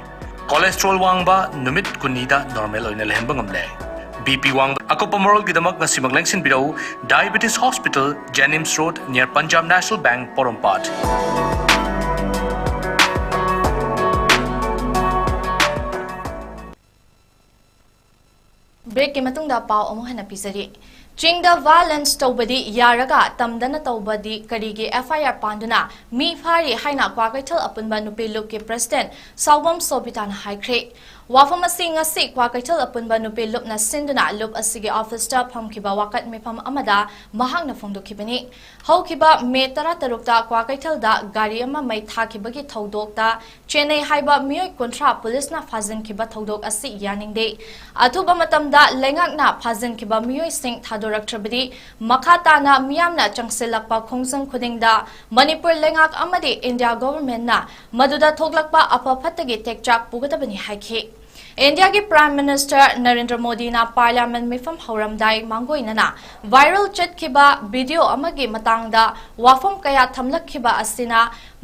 Cholesterol ꯋꯥꯡꯕ ꯅꯨꯃꯤꯠ ꯀꯨꯟꯅꯤꯗ normal ꯑꯣꯏꯅ ꯂꯩꯍꯟꯕ ꯉꯝꯂꯦ꯫ BP ꯋꯥꯡꯕ꯫ ꯑꯀꯨꯞꯄ ꯃꯔꯣꯜꯒꯤꯗꯃꯛ ꯉꯁꯤꯃꯛ ꯂꯦꯡꯁꯤꯟꯕꯤꯔꯧ꯫ Diabetes Hospital, Jenims Road, near Punjab National Bank, ꯄꯣꯔꯣꯝꯄꯥꯠ꯫ Breakꯀꯤ ꯃꯇꯨꯡꯗ ꯄꯥꯎ ꯑꯃꯨꯛ ꯍꯟꯅ ꯄꯤꯖꯔꯤ꯫ ꯆꯤꯡꯗ violence ꯇꯧꯕꯗꯤ ꯌꯥꯔꯒ ꯇꯝꯗꯅ ꯇꯧꯕꯗꯤ ꯀꯔꯤꯒꯤ FIR ꯄꯥꯟꯗꯨꯅ ꯃꯤ ꯐꯥꯔꯤ ꯍꯥꯏꯅ ꯀ꯭ꯋꯥꯀꯩꯊꯦꯜ ꯑꯄꯨꯟꯕ ꯅꯨꯄꯤ ꯂꯨꯞꯀꯤ president ꯁꯥꯎꯕꯝ ꯁꯣꯕꯤꯇꯥꯅ ꯍꯥꯏꯈ꯭ꯔꯦ꯫ ꯋꯥꯐꯝ ꯑꯁꯤ ꯉꯁꯤ ꯀ꯭ꯋꯥꯀꯩꯊꯦꯜ ꯑꯄꯨꯟꯕ ꯅꯨꯄꯤ ꯂꯨꯞꯅ ꯁꯤꯟꯗꯨꯅ ꯂꯨꯞ ꯑꯁꯤꯒꯤ officeꯇ ꯐꯝꯈꯤꯕ ꯋꯥꯀꯠ ꯃꯤꯐꯝ ꯑꯃꯗ ꯃꯍꯥꯛꯅ ꯐꯣꯡꯗꯣꯛꯈꯤꯕꯅꯤ꯫ ꯍꯧꯈꯤꯕ May ꯇꯔꯥꯇꯔꯨꯛꯇ ꯀ꯭ꯋꯥꯀꯩꯊꯦꯜꯗ ꯒꯥꯔꯤ ꯑꯃ ꯃꯩ ꯊꯥꯈꯤꯕꯒꯤ ꯊꯧꯗꯣꯛꯇ ꯆꯦꯟꯅꯩ ꯍꯥꯏꯕ ꯃꯤꯑꯣꯏ ꯀꯨꯟꯊ꯭ꯔꯥ ꯄꯨꯂꯤꯁꯅ ꯐꯥꯖꯤꯟꯈꯤꯕ ꯊꯧꯗꯣꯛ ꯑꯁꯤ ꯌꯥꯅꯤꯡꯗꯦ꯫ ꯑꯊꯨꯕ ꯃꯇꯝꯗ ꯂꯩꯉꯥꯛꯅ ꯐꯥꯖꯤꯟꯈꯤꯕ ꯃꯤꯑꯣꯏꯁꯤꯡ ꯊꯥꯗꯣꯔꯛꯇ꯭ꯔꯕꯗꯤ ꯃꯈꯥ ꯇꯥꯅ ꯃꯤꯌꯥꯝꯅ ꯆꯪꯁꯤꯜꯂꯛꯄ ꯈꯣꯡꯖꯪ ꯈꯨꯗꯤꯡꯗ ꯃꯅꯤꯄꯨꯔ ꯂꯩꯉꯥꯛ ꯑꯃꯗꯤ India governmentꯅ ꯃꯗꯨꯗ ꯊꯣꯛꯂꯛꯄ ꯑꯐ ꯐꯠꯇꯒꯤ ꯇꯦꯛꯆꯥꯛ ꯄꯨꯒꯗꯕꯅꯤ ꯍꯥꯏꯈꯤ꯫ Indiaꯒꯤ Prime Minister ꯅꯔꯦꯟꯗ꯭ꯔ ꯃꯣꯗꯤꯅ Parliament ꯃꯤꯐꯝ ꯍꯧꯔꯝꯗꯥꯏ ꯃꯥꯡꯒꯣꯏꯅꯅ viral ꯆꯠꯈꯤꯕ video ꯑꯃꯒꯤ ꯃꯇꯥꯡꯗ ꯋꯥꯐꯝ ꯀꯌꯥ ꯊꯝꯂꯛꯈꯤꯕ ꯑꯁꯤꯅ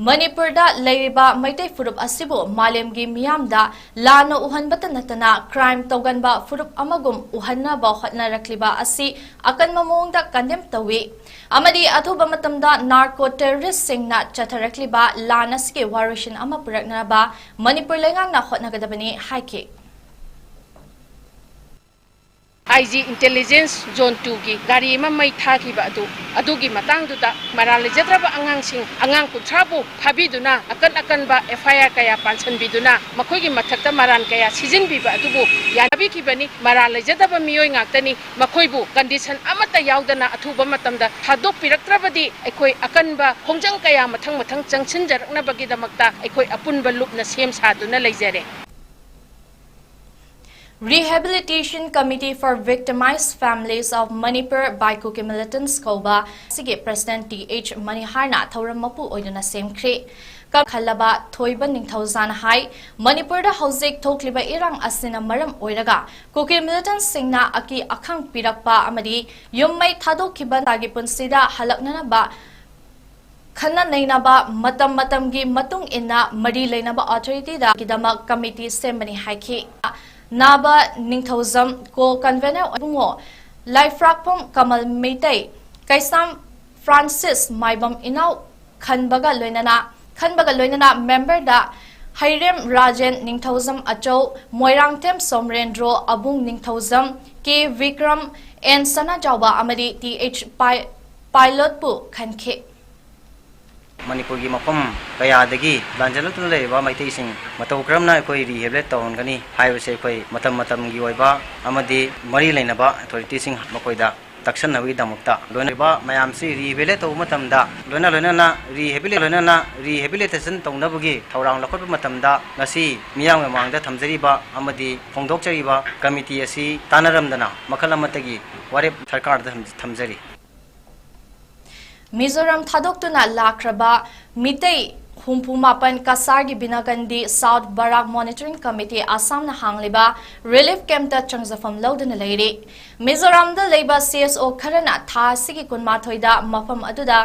ꯃꯅꯤꯄꯨꯔꯗ ꯂꯩꯔꯤꯕ ꯃꯩꯇꯩ ꯐꯨꯔꯨꯞ ꯑꯁꯤꯕꯨ ꯃꯥꯂꯦꯝꯒꯤ ꯃꯤꯌꯥꯝꯗ ꯂꯥꯟꯅ ꯎꯍꯟꯕꯇ ꯅꯠꯇꯅ crime ꯇꯧꯒꯟꯕ ꯐꯨꯔꯨꯞ ꯑꯃꯒꯨꯝ ꯎꯍꯟꯅꯕ ꯍꯣꯠꯅꯔꯛꯂꯤꯕ ꯑꯁꯤ ꯑꯀꯟꯕ ꯃꯑꯣꯡꯗ condemn ꯇꯧꯏ ꯑꯃꯗꯤ ꯑꯊꯨꯕ ꯃꯇꯝꯗ narco terroristꯁꯤꯡꯅ ꯆꯠꯊꯔꯛꯂꯤꯕ ꯂꯥꯟ ꯑꯁꯤꯒꯤ ꯋꯥꯔꯣꯏꯁꯤꯟ ꯑꯃ ꯄꯨꯔꯛꯅꯕ ꯃꯅꯤꯄꯨꯔ ꯂꯩꯉꯥꯛꯅ ꯍꯣꯠꯅꯒꯗꯕꯅꯤ ꯍꯥꯏꯈꯤ꯫ IG Intelligence Zone twoꯒꯤ ꯒꯥꯔꯤ ꯑꯃ ꯃꯩ ꯊꯥꯈꯤꯕ ꯑꯗꯨ, ꯑꯗꯨꯒꯤ ꯃꯇꯥꯡꯗꯨꯗ ꯃꯔꯥꯜ ꯂꯩꯖꯗ꯭ꯔꯕ ꯑꯉꯥꯡꯁꯤꯡ, ꯑꯉꯥꯡ ꯀꯨꯟꯊ꯭ꯔꯥꯕꯨ ꯐꯥꯕꯤꯗꯨꯅ, ꯑꯀꯟ ꯑꯀꯟꯕ FIR ꯀꯌꯥ ꯄꯥꯟꯁꯤꯟꯕꯤꯗꯨꯅ, ꯃꯈꯣꯏꯒꯤ ꯃꯊꯛꯇ ꯃꯔꯥꯟ ꯀꯌꯥ ꯁꯤꯖꯤꯟꯕꯤꯕ ꯑꯗꯨꯕꯨ ꯌꯥꯅꯕꯤꯈꯤꯕꯅꯤ꯫ ꯃꯔꯥꯜ ꯂꯩꯖꯗꯕ ꯃꯤꯑꯣꯏ ꯉꯥꯛꯇꯅꯤ꯫ ꯃꯈꯣꯏꯕꯨ condition ꯑꯃꯠꯇ ꯌꯥꯎꯗꯅ ꯑꯊꯨꯕ ꯃꯇꯝꯗ ꯊꯥꯗꯣꯛꯄꯤꯔꯛꯇ꯭ꯔꯕꯗꯤ ꯑꯩꯈꯣꯏ ꯑꯀꯟꯕ ꯈꯣꯡꯖꯪ ꯀꯌꯥ ꯃꯊꯪ ꯃꯊꯪ ꯆꯪꯁꯤꯟꯖꯔꯛꯅꯕꯒꯤꯗꯃꯛꯇ ꯑꯩꯈꯣꯏ ꯑꯄꯨꯟꯕ ꯂꯨꯞꯅ ꯁꯦꯝ ꯁꯥꯗꯨꯅ ꯂꯩꯖꯔꯦ꯫ Rehabilitation Committee for Victimized Families of Manipur by Kuki Militants ꯀꯧꯕ ꯑꯁꯤꯒꯤ president Th ꯃꯅꯤꯍꯥꯔꯅ ꯊꯧꯔꯝ ꯃꯄꯨ ꯑꯣꯏꯗꯨꯅ ꯁꯦꯝꯈ꯭ꯔꯦ꯫ ꯀꯛꯈꯜꯂꯕ ꯊꯣꯏꯕ ꯅꯤꯡꯊꯧꯖꯥꯅ ꯍꯥꯏ, ꯃꯅꯤꯄꯨꯔꯗ ꯍꯧꯖꯤꯛ ꯊꯣꯛꯂꯤꯕ ꯏꯔꯥꯡ ꯑꯁꯤꯅ ꯃꯔꯝ ꯑꯣꯏꯔꯒ ꯀꯨꯀꯤ militantꯁꯤꯡꯅ ꯑꯀꯤ ꯑꯈꯪ ꯄꯤꯔꯛꯄ ꯑꯃꯗꯤ ꯌꯨꯝ ꯃꯩ ꯊꯥꯗꯣꯛꯈꯤꯕ ꯅꯥꯒꯤ ꯄꯨꯟꯁꯤꯗ ꯍꯜꯂꯛꯅꯅꯕ ꯈꯟꯅ ꯅꯩꯅꯕ ꯃꯇꯝ ꯃꯇꯝꯒꯤ ꯃꯇꯨꯡ ꯏꯟꯅ ꯃꯔꯤ ꯂꯩꯅꯕ ꯑꯣꯊꯣꯔꯤꯇꯤꯗꯒꯤꯗꯃꯛ ꯀꯃꯤꯇꯤ ꯁꯦꯝꯕꯅꯤ ꯍꯥꯏꯈꯤ꯫ ꯅꯥꯕ ꯅꯤꯡꯊꯧꯖꯝ ꯀꯣ ꯀꯟꯚꯦꯅꯔ ꯏꯕꯨꯡꯉꯣ ꯂꯥꯏꯐ꯭ꯔꯥꯛꯐꯝ ꯀꯃꯜ ꯃꯩꯇꯩ, ꯀꯩꯁꯥꯝ ꯐ꯭ꯔꯥꯟꯁꯤꯁ ꯃꯥꯏꯕꯝ ꯏꯅꯥꯎ ꯈꯟꯕꯒ ꯂꯣꯏꯅꯅ ꯈꯟꯕꯒ ꯂꯣꯏꯅꯅ ꯃꯦꯝꯕꯔꯗ ꯍꯩꯔꯦꯝ ꯔꯥꯖꯦꯟ ꯅꯤꯡꯊꯧꯖꯝ ꯑꯆꯧ, ꯃꯣꯏꯔꯥꯡꯊꯦꯝ ꯁꯣꯃꯔꯦꯟꯗ꯭ꯔꯣ, ꯑꯕꯨꯡ ꯅꯤꯡꯊꯧꯖꯝ, ꯀꯦ ꯕꯤꯀ꯭ꯔꯝ, ꯑꯦꯟ ꯁꯅꯥꯖꯥꯎꯕ ꯑꯃꯗꯤ ꯇꯤ ꯑꯩꯆ ꯄꯥꯏ-, ꯄꯥꯏꯂꯣꯠꯄꯨ ꯈꯟꯈꯤ꯫ ꯃꯅꯤꯄꯨꯔꯒꯤ ꯃꯐꯝ ꯀꯌꯥꯗꯒꯤ ꯂꯥꯟꯖꯦꯜꯂꯛꯇꯨꯅ ꯂꯩꯔꯤꯕ ꯃꯩꯇꯩꯁꯤꯡ ꯃꯇꯧ ꯀꯔꯝꯅ ꯑꯩꯈꯣꯏ rehabilitate ꯇꯧꯍꯟꯒꯅꯤ ꯍꯥꯏꯕꯁꯦ ꯑꯩꯈꯣꯏ ꯃꯇꯝ ꯃꯇꯝꯒꯤ ꯑꯣꯏꯕ ꯑꯃꯗꯤ ꯃꯔꯤ ꯂꯩꯅꯕ ꯑꯣꯊꯣꯔꯤꯇꯤꯁꯤꯡ ꯃꯈꯣꯏꯗ ꯇꯛꯁꯟꯅꯕꯒꯤꯗꯃꯛꯇ ꯂꯣꯏꯅꯔꯤꯕ ꯃꯌꯥꯝꯁꯤ rehabilitate ꯇꯧꯕ ꯃꯇꯝꯗ ꯂꯣꯏꯅ ꯂꯣꯏꯅꯅ rehabilitate ꯂꯣꯏꯅꯅ rehabilitation ꯇꯧꯅꯕꯒꯤ ꯊꯧꯔꯥꯡ ꯂꯧꯈꯠꯄ ꯃꯇꯝꯗ ꯉꯁꯤ ꯃꯤꯌꯥꯝꯒꯤ ꯃꯃꯥꯡꯗ ꯊꯝꯖꯔꯤꯕ ꯑꯃꯗꯤ ꯐꯣꯡꯗꯣꯛꯆꯔꯤꯕ ꯀꯃꯤꯇꯤ ꯑꯁꯤ ꯇꯥꯟꯅꯔꯝꯗꯅ ꯃꯈꯜ ꯑꯃꯠꯇꯒꯤ ꯋꯥꯔꯦꯞ ꯁꯔꯀꯥꯔꯗ ꯊꯝ-, ꯊꯝꯖꯔꯤ꯫ ꯃꯤꯖꯣꯔꯥꯝ ꯊꯥꯗꯣꯛꯇꯨꯅ ꯂꯥꯛꯈ꯭ꯔꯕ ꯃꯤꯇꯩ ꯍꯨꯝꯐꯨ ꯃꯥꯄꯟ ꯀꯁꯥꯔꯒꯤ ꯕꯤꯅꯥꯒꯟꯗꯤ ꯁꯥꯎꯠ ꯕꯔꯥꯛ ꯃꯣꯅꯤꯇꯔꯤꯡ ꯀꯃꯤꯇꯤ ꯑꯁꯥꯝꯅ ꯍꯥꯡꯂꯤꯕ ꯔꯤꯂꯤꯐ ꯀꯦꯝꯞꯇ ꯆꯪꯖꯐꯝ ꯂꯧꯗꯨꯅ ꯂꯩꯔꯤ꯫ ꯃꯤꯖꯣꯔꯥꯝꯗ ꯂꯩꯕ ꯁꯤ ꯑꯦꯁ ꯑꯣ ꯈꯔꯅ ꯊꯥ ꯑꯁꯤꯒꯤ ꯀꯨꯟꯃꯥꯊꯣꯏꯗ ꯃꯐꯝ ꯑꯗꯨꯗ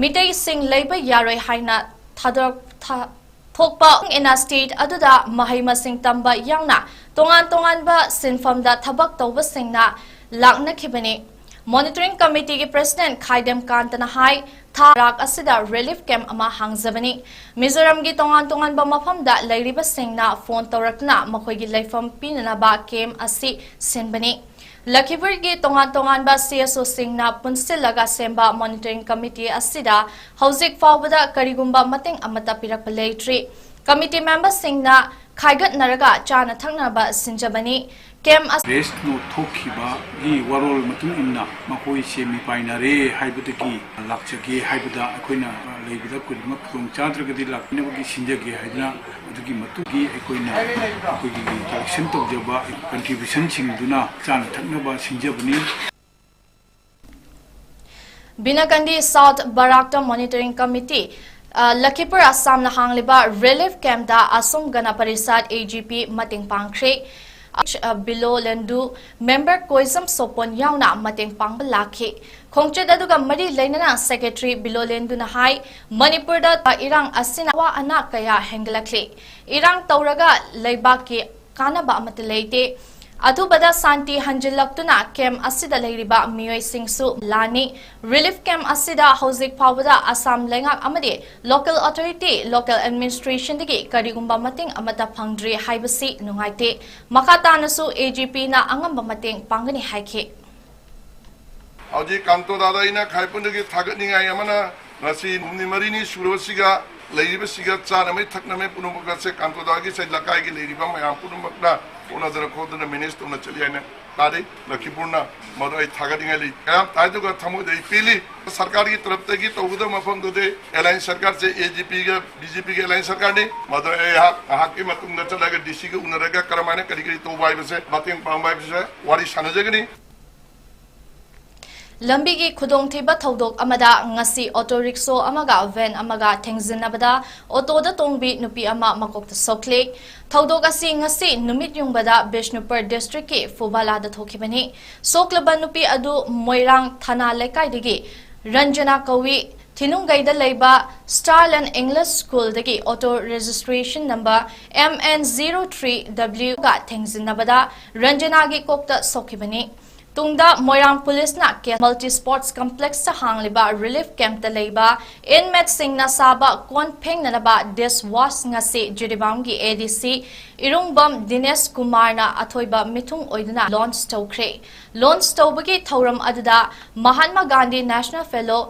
ꯃꯤꯇꯩꯁꯤꯡ ꯂꯩꯕ ꯌꯥꯔꯣꯏ ꯍꯥꯏꯅ ꯊꯥꯗꯣꯔꯛ-, ꯊꯥ-, ꯊꯣꯛꯄ ꯏꯟꯅ ꯁ꯭ꯇꯦꯠ ꯑꯗꯨꯗ ꯃꯍꯩ ꯃꯁꯤꯡ ꯇꯝꯕ ꯌꯥꯎꯅ ꯇꯣꯉꯥꯟ ꯇꯣꯉꯥꯟꯕ ꯁꯤꯟꯐꯝꯗ ꯊꯕꯛ ꯇꯧꯕꯁꯤꯡꯅ ꯂꯥꯛꯅꯈꯤꯕꯅꯤ꯫ ꯃꯣꯅꯤꯇꯔꯤꯡ ꯀꯃꯤꯇꯤꯒꯤ ꯄ꯭ꯔꯁꯤꯗꯦꯟꯠ ꯈꯥꯏꯗꯦꯝ ꯀꯥꯟꯇꯅ ꯍꯥꯏ, ꯊꯥ ꯕꯔꯥꯛ ꯑꯁꯤꯗ ꯔꯤꯂꯤꯐ ꯀꯦꯝꯞ ꯑꯃ ꯍꯥꯡꯖꯕꯅꯤ꯫ ꯃꯤꯖꯣꯔꯥꯝꯒꯤ ꯇꯣꯉꯥꯟ ꯇꯣꯉꯥꯟꯕ ꯃꯐꯝꯗ ꯂꯩꯔꯤꯕꯁꯤꯡꯅ ꯐꯣꯟ ꯇꯧꯔꯛꯇꯨꯅ ꯃꯈꯣꯏꯒꯤ ꯂꯩꯐꯝ ꯄꯤꯅꯅꯕ ꯀꯦꯝꯞ ꯑꯁꯤ ꯁꯤꯟꯕꯅꯤ꯫ ꯂꯈꯤꯄꯨꯔꯒꯤ ꯇꯣꯉꯥꯟ ꯇꯣꯉꯥꯟꯕ ꯁꯤ ꯑꯦꯁ ꯑꯣꯁꯤꯡꯅ ꯄꯨꯟꯁꯤꯜꯂꯒ ꯁꯦꯝꯕ ꯃꯣꯅꯤꯇꯔꯤꯡ ꯀꯃꯤꯇꯤ ꯑꯁꯤꯗ ꯍꯧꯖꯤꯛ ꯐꯥꯎꯕꯗ ꯀꯔꯤꯒꯨꯝꯕ ꯃꯇꯦꯡ ꯑꯃꯠꯇ ꯄꯤꯔꯛꯄ ꯂꯩꯇ꯭ꯔꯤ꯫ ꯀꯃꯤꯇꯤ ꯃꯦꯝꯕꯔꯁꯤꯡꯅ ꯈꯥꯏꯒꯠꯅꯔꯒ ꯆꯥꯅ ꯊꯛꯅꯕ ꯁꯤꯟꯖꯕꯅꯤ꯫ ꯀꯦꯝꯞ ꯑꯁꯤ ꯄ꯭ꯔꯦꯁ ꯅꯣꯠ ꯊꯣꯛꯈꯤꯕꯒꯤ ꯋꯥꯔꯣꯜ ꯃꯇꯨꯡ ꯏꯟꯅ ꯃꯈꯣꯏꯁꯦ ꯃꯤꯄꯥꯏꯅꯔꯦ ꯍꯥꯏꯕꯗꯒꯤ ꯂꯥꯛꯆꯒꯦ ꯍꯥꯏꯕꯗ ꯑꯩꯈꯣꯏꯅ ꯂꯩꯕꯗ ꯀꯔꯤꯒꯨꯝꯕ ꯈꯨꯗꯣꯡ ꯆꯥꯗ꯭ꯔꯒꯗꯤ ꯂꯥꯛꯄꯤꯅꯕꯒꯤ ꯁꯤꯟꯖꯒꯦ ꯍꯥꯏꯗꯨꯅ ꯑꯗꯨꯒꯤ ꯃꯇꯨꯡꯒꯤ ꯑꯩꯈꯣꯏꯅ ꯑꯩꯈꯣꯏꯒꯤ ꯀꯂꯦꯛꯁꯟ ꯇꯧꯖꯕ ꯀꯟꯇ꯭ꯔꯤꯕ꯭ꯌꯨꯁꯟꯁꯤꯡꯗꯨꯅ ꯆꯥꯅ ꯊꯛꯅꯕ ꯁꯤꯟꯖꯕꯅꯤ꯫ ꯕꯤꯅꯥꯀꯟꯗꯤ ꯁꯥꯎꯠ ꯕꯔꯥꯛꯇ ꯃꯣꯅꯤꯇꯔꯤꯡ ꯀꯃꯤꯇꯤ, ꯑ, ꯂꯈꯤꯄꯨꯔ ꯑꯁꯥꯝꯅ ꯍꯥꯡꯂꯤꯕ ꯔꯤꯂꯤꯐ ꯀꯦꯝꯞꯇ ꯑꯁꯣꯝ ꯒꯅ ꯄꯔꯤꯁꯠ ꯑꯦ ꯖꯤ ꯄꯤ ꯃꯇꯦꯡ ꯄꯥꯡꯈ꯭ꯔꯦ꯫ ꯕꯤꯂꯣ ꯂꯦꯟꯗꯨ, ꯃꯦꯝꯕꯔ ꯀꯣꯏꯖꯝ ꯁꯣꯄꯣꯟ ꯌꯥꯎꯅ ꯃꯇꯦꯡ ꯄꯥꯡꯕ ꯂꯥꯛꯈꯤ꯫ ꯈꯣꯡꯆꯠ ꯑꯗꯨꯒ ꯃꯔꯤ ꯂꯩꯅꯅ ꯁꯦꯀ꯭ꯔꯦꯇꯔꯤ ꯕꯤꯂꯣ ꯂꯦꯟꯗꯨꯅ ꯍꯥꯏ, ꯃꯅꯤꯄꯨꯔꯗ ꯏꯔꯥꯡ ꯑꯁꯤꯅ ꯑꯋꯥ ꯑꯅꯥ ꯀꯌꯥ ꯍꯦꯟꯒꯠꯂꯛꯂꯤ꯫ ꯏꯔꯥꯡ ꯇꯧꯔꯒ ꯂꯩꯕꯥꯛꯀꯤ ꯀꯥꯟꯅꯕ ꯑꯃꯠꯇ ꯂꯩꯇꯦ꯫ ꯑꯊꯨꯕꯗ ꯁꯥꯟꯇꯤ ꯍꯟꯖꯤꯜꯂꯛꯇꯨꯅ ꯀꯦꯝ ꯑꯁꯤꯗ ꯂꯩꯔꯤꯕ ꯃꯤꯑꯣꯏꯁꯤꯡꯁꯨ ꯂꯥꯟꯅꯤ꯫ ꯔꯤꯂꯤꯐ ꯀꯦꯝ ꯑꯁꯤꯗ ꯍꯧꯖꯤꯛ ꯐꯥꯎꯕꯗ ꯑꯁꯥꯝ ꯂꯩꯉꯥꯛ ꯑꯃꯗꯤ ꯂꯣꯀꯦꯜ ꯑꯣꯊꯣꯔꯤꯇꯤ, ꯂꯣꯀꯦꯜ ꯑꯦꯗꯃꯤꯅꯤꯁꯇ꯭ꯔꯦꯁꯟꯗꯒꯤ ꯀꯔꯤꯒꯨꯝꯕ ꯃꯇꯦꯡ ꯑꯃꯠꯇ ꯐꯪꯗ꯭ꯔꯤ ꯍꯥꯏꯕꯁꯤ ꯅꯨꯡꯉꯥꯏꯇꯦ꯫ ꯃꯈꯥ ꯇꯥꯅꯁꯨ ꯑꯦ ꯖꯤ ꯄꯤꯅ ꯑꯉꯝꯕ ꯃꯇꯦꯡ ꯄꯥꯡꯒꯅꯤ ꯍꯥꯏꯈꯤ꯫ ꯍꯧꯖꯤꯛ ꯀꯥꯟꯇꯣꯗꯥꯗ ꯑꯩꯅ ꯈ꯭ꯋꯥꯏ ꯄꯨꯟꯅꯒꯤ ꯊꯥꯒꯠꯅꯤꯡꯉꯥꯏ ꯑꯃꯅ, ꯉꯁꯤ ꯍꯨꯝꯅꯤ ꯃꯔꯤꯅꯤ ꯁꯨꯔꯕꯁꯤꯒ ꯂꯩꯔꯤꯕꯁꯤꯒ ꯆꯥꯅꯃꯩ ꯊꯛꯅꯃꯩ ꯄꯨꯝꯅꯃꯛ ꯑꯁꯦ ꯀꯥꯟꯇꯣꯗꯥꯒꯤ ꯁꯦ ꯂꯩꯀꯥꯏꯒꯤ ꯂꯩꯔꯤꯕ ꯃꯌꯥꯝ ꯄꯨꯝꯅꯃꯛꯅ ꯍꯣꯠꯅꯗꯅ ꯈꯣꯠꯇꯅ ꯃꯦꯅꯦꯖ ꯇꯧꯅ ꯆꯠꯂꯤ ꯍꯥꯏꯅ ꯇꯥꯔꯤ꯫ ꯂꯈꯤꯄꯨꯔꯅ ꯃꯗꯨ ꯑꯩ ꯊꯥꯒꯠꯅꯤꯡꯉꯥꯏ ꯂꯩ꯫ ꯀꯌꯥꯝ ꯇꯥꯏꯗꯨꯒ ꯊꯃꯣꯏꯗ ꯑꯩ ꯄꯦꯜꯂꯤ꯫ ꯁꯔꯀꯥꯔꯒꯤ ꯇꯔꯞꯇꯒꯤ ꯇꯧꯒꯗꯕ ꯃꯐꯝꯗꯨꯗꯤ ꯑꯦꯂꯥꯏꯟꯁ ꯁꯔꯀꯥꯔꯁꯦ ꯑꯦ ꯖꯤ ꯄꯤꯒ ꯕꯤ ꯖꯦ ꯄꯤꯒ ꯑꯦꯂꯥꯏꯟꯁ ꯁꯔꯀꯥꯔꯅꯤ꯫ ꯃꯗꯨ ꯑꯩꯍꯥꯛ ꯉꯥꯏꯍꯥꯛꯀꯤ ꯃꯇꯨꯡꯗ ꯆꯠꯂꯒ ꯗꯤ ꯁꯤꯒ ꯎꯅꯔꯒ ꯀꯔꯝꯍꯥꯏꯅ ꯀꯔꯤ ꯀꯔꯤ ꯇꯧꯕ ꯍꯥꯏꯕꯁꯦ, ꯃꯇꯦꯡ ꯄꯥꯡꯕ ꯍꯥꯏꯕꯁꯦ ꯋꯥꯔꯤ ꯁꯥꯟꯅꯖꯒꯅꯤ꯫ ꯂꯝꯕꯤꯒꯤ ꯈꯨꯗꯣꯡꯊꯤꯕ ꯊꯧꯗꯣꯛ ꯑꯃꯗ ꯉꯁꯤ ꯑꯣꯇꯣ ꯔꯤꯛꯁꯣ ꯑꯃꯒ ꯚꯦꯟ ꯑꯃꯒ ꯊꯦꯡꯖꯤꯟꯅꯕꯗ ꯑꯣꯇꯣꯗ ꯇꯣꯡꯕꯤ ꯅꯨꯄꯤ ꯑꯃ ꯃꯀꯣꯛꯇ ꯁꯣꯛꯂꯦ꯫ ꯊꯧꯗꯣꯛ ꯑꯁꯤ ꯉꯁꯤ ꯅꯨꯃꯤꯠ ꯌꯨꯡꯕꯗ ꯕꯤꯁꯅꯨꯄꯨꯔ ꯗꯤꯁꯇ꯭ꯔꯤꯛꯀꯤ ꯐꯨꯕꯥꯂꯥꯗ ꯊꯣꯛꯈꯤꯕꯅꯤ꯫ ꯁꯣꯛꯂꯕ ꯅꯨꯄꯤ ꯑꯗꯨ ꯃꯣꯏꯔꯥꯡ ꯊꯅꯥ ꯂꯩꯀꯥꯏꯗꯒꯤ ꯔꯟꯖꯅꯥ ꯀꯧꯏ꯫ ꯊꯤꯅꯨꯡꯒꯩꯗ ꯂꯩꯕ ꯁ꯭ꯇꯥꯔꯂꯦꯟ ꯏꯪꯂꯤꯁ ꯁ꯭ꯀꯨꯜꯗꯒꯤ auto registration number M N zero three W ꯒ ꯊꯦꯡꯖꯤꯟꯅꯕꯗ ꯔꯟꯖꯅꯥꯒꯤ ꯀꯣꯛꯇ ꯁꯣꯛꯈꯤꯕꯅꯤ꯫ ꯇꯨꯡꯗ ꯃꯣꯏꯔꯥꯡ ꯄꯨꯂꯤꯁꯅ ꯀꯦ-, ꯃꯜꯇꯤ ꯁ꯭ꯄꯣꯔꯠꯁ ꯀꯝꯄ꯭ꯂꯦꯛꯁꯇ ꯍꯥꯡꯂꯤꯕ ꯔꯤꯂꯤꯐ ꯀꯦꯝꯞꯇ ꯂꯩꯕ ꯏꯟꯃꯦꯠꯁꯤꯡꯅ ꯁꯥꯕ ꯀꯣꯟ ꯐꯦꯡꯅꯅꯕ ꯗꯤꯁ ꯋꯥꯁ ꯉꯁꯤ ꯖꯤꯔꯤꯕꯥꯝꯒꯤ A D C ꯏꯔꯨꯡꯕꯝ ꯗꯤꯅꯦꯁ ꯀꯨꯃꯥꯔꯅ ꯑꯊꯣꯏꯕ ꯃꯤꯊꯨꯡ ꯑꯣꯏꯗꯨꯅ ꯂꯣꯟꯆ ꯇꯧꯈ꯭ꯔꯦ꯫ ꯂꯣꯟꯆ ꯇꯧꯕꯒꯤ ꯊꯧꯔꯝ ꯑꯗꯨꯗ Mahatma Gandhi national fellow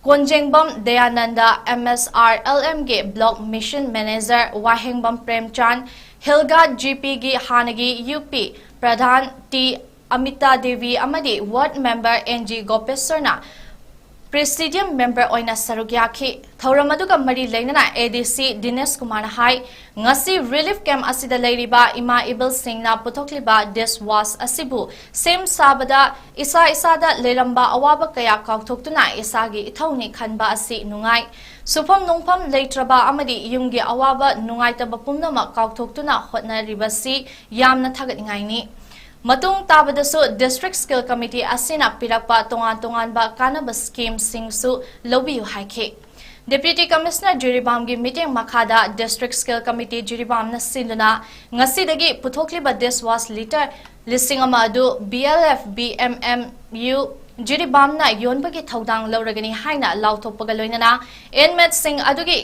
Konjengbam Dayananda, M S R L M ꯒꯤ block mission manager Wahengbam Premchand, ꯍꯤꯜꯒꯥ G P ꯒꯤ ꯍꯥꯟꯅꯒꯤ U P pradhan T Amita Devi ꯑꯃꯗꯤ ꯋꯥꯔꯗ ꯃꯦꯝꯕꯔ N G ꯒꯣꯄꯦꯁ꯭ꯋꯔꯅ Presidium member ꯑꯣꯏꯅ ꯁꯔꯨꯛ ꯌꯥꯈꯤ꯫ ꯊꯧꯔꯝ ꯑꯗꯨꯒ ꯃꯔꯤ ꯂꯩꯅꯅ A D C ꯗꯤꯅꯦꯁ ꯀꯨꯃꯥꯔꯅ ꯍꯥꯏ, ꯉꯁꯤ relief camp ꯑꯁꯤꯗ ꯂꯩꯔꯤꯕ ꯏꯃꯥ ꯏꯕꯜꯁꯤꯡꯅ ꯄꯨꯊꯣꯛꯂꯤꯕ dish wash ꯑꯁꯤꯕꯨ ꯁꯦꯝ ꯁꯥꯕꯗ ꯏꯁꯥ ꯏꯁꯥꯗ ꯂꯩꯔꯝꯕ ꯑꯋꯥꯕ ꯀꯌꯥ ꯀꯥꯎꯊꯣꯛꯇꯨꯅ ꯏꯁꯥꯒꯤ ꯏꯊꯧꯅꯤ ꯈꯟꯕ ꯑꯁꯤ ꯅꯨꯡꯉꯥꯏ꯫ ꯁꯨꯐꯝ ꯅꯣꯡꯐꯝ ꯂꯩꯇ꯭ꯔꯕ ꯑꯃꯗꯤ ꯌꯨꯝꯒꯤ ꯑꯋꯥꯕ ꯅꯨꯡꯉꯥꯏꯇꯕ ꯄꯨꯝꯅꯃꯛ ꯀꯥꯎꯊꯣꯛꯇꯨꯅ ꯍꯣꯠꯅꯔꯤꯕꯁꯤ ꯌꯥꯝꯅ ꯊꯥꯒꯠꯅꯤꯡꯉꯥꯏꯅꯤ꯫ ꯃꯇꯨꯡ ꯇꯥꯕꯗꯁꯨ District Skill Committee ꯑꯁꯤꯅ ꯄꯤꯔꯛꯄ ꯇꯣꯉꯥꯟ ꯇꯣꯉꯥꯟꯕ ꯀꯥꯟꯅꯕ schemeꯁꯤꯡꯁꯨ ꯂꯧꯕꯤꯌꯨ ꯍꯥꯏꯈꯤ꯫ Deputy Commissioner ꯖꯤꯔꯤꯕꯥꯝꯒꯤ ꯃꯤꯠꯌꯦꯡ ꯃꯈꯥꯗ District Skill Committee ꯖꯤꯔꯤꯕꯥꯝꯅ ꯁꯤꯟꯗꯨꯅ ꯉꯁꯤꯗꯒꯤ ꯄꯨꯊꯣꯛꯂꯤꯕ dish wash litre ꯂꯤꯁꯤꯡ ꯑꯃ ꯑꯗꯨ B L F B M M U ꯖꯤꯔꯤꯕꯥꯝꯅ ꯌꯣꯟꯕꯒꯤ ꯊꯧꯗꯥꯡ ꯂꯧꯔꯒꯅꯤ ꯍꯥꯏꯅ ꯂꯥꯎꯊꯣꯛꯄꯒ ꯂꯣꯏꯅꯅ inmateꯁꯤꯡ ꯑꯗꯨꯒꯤ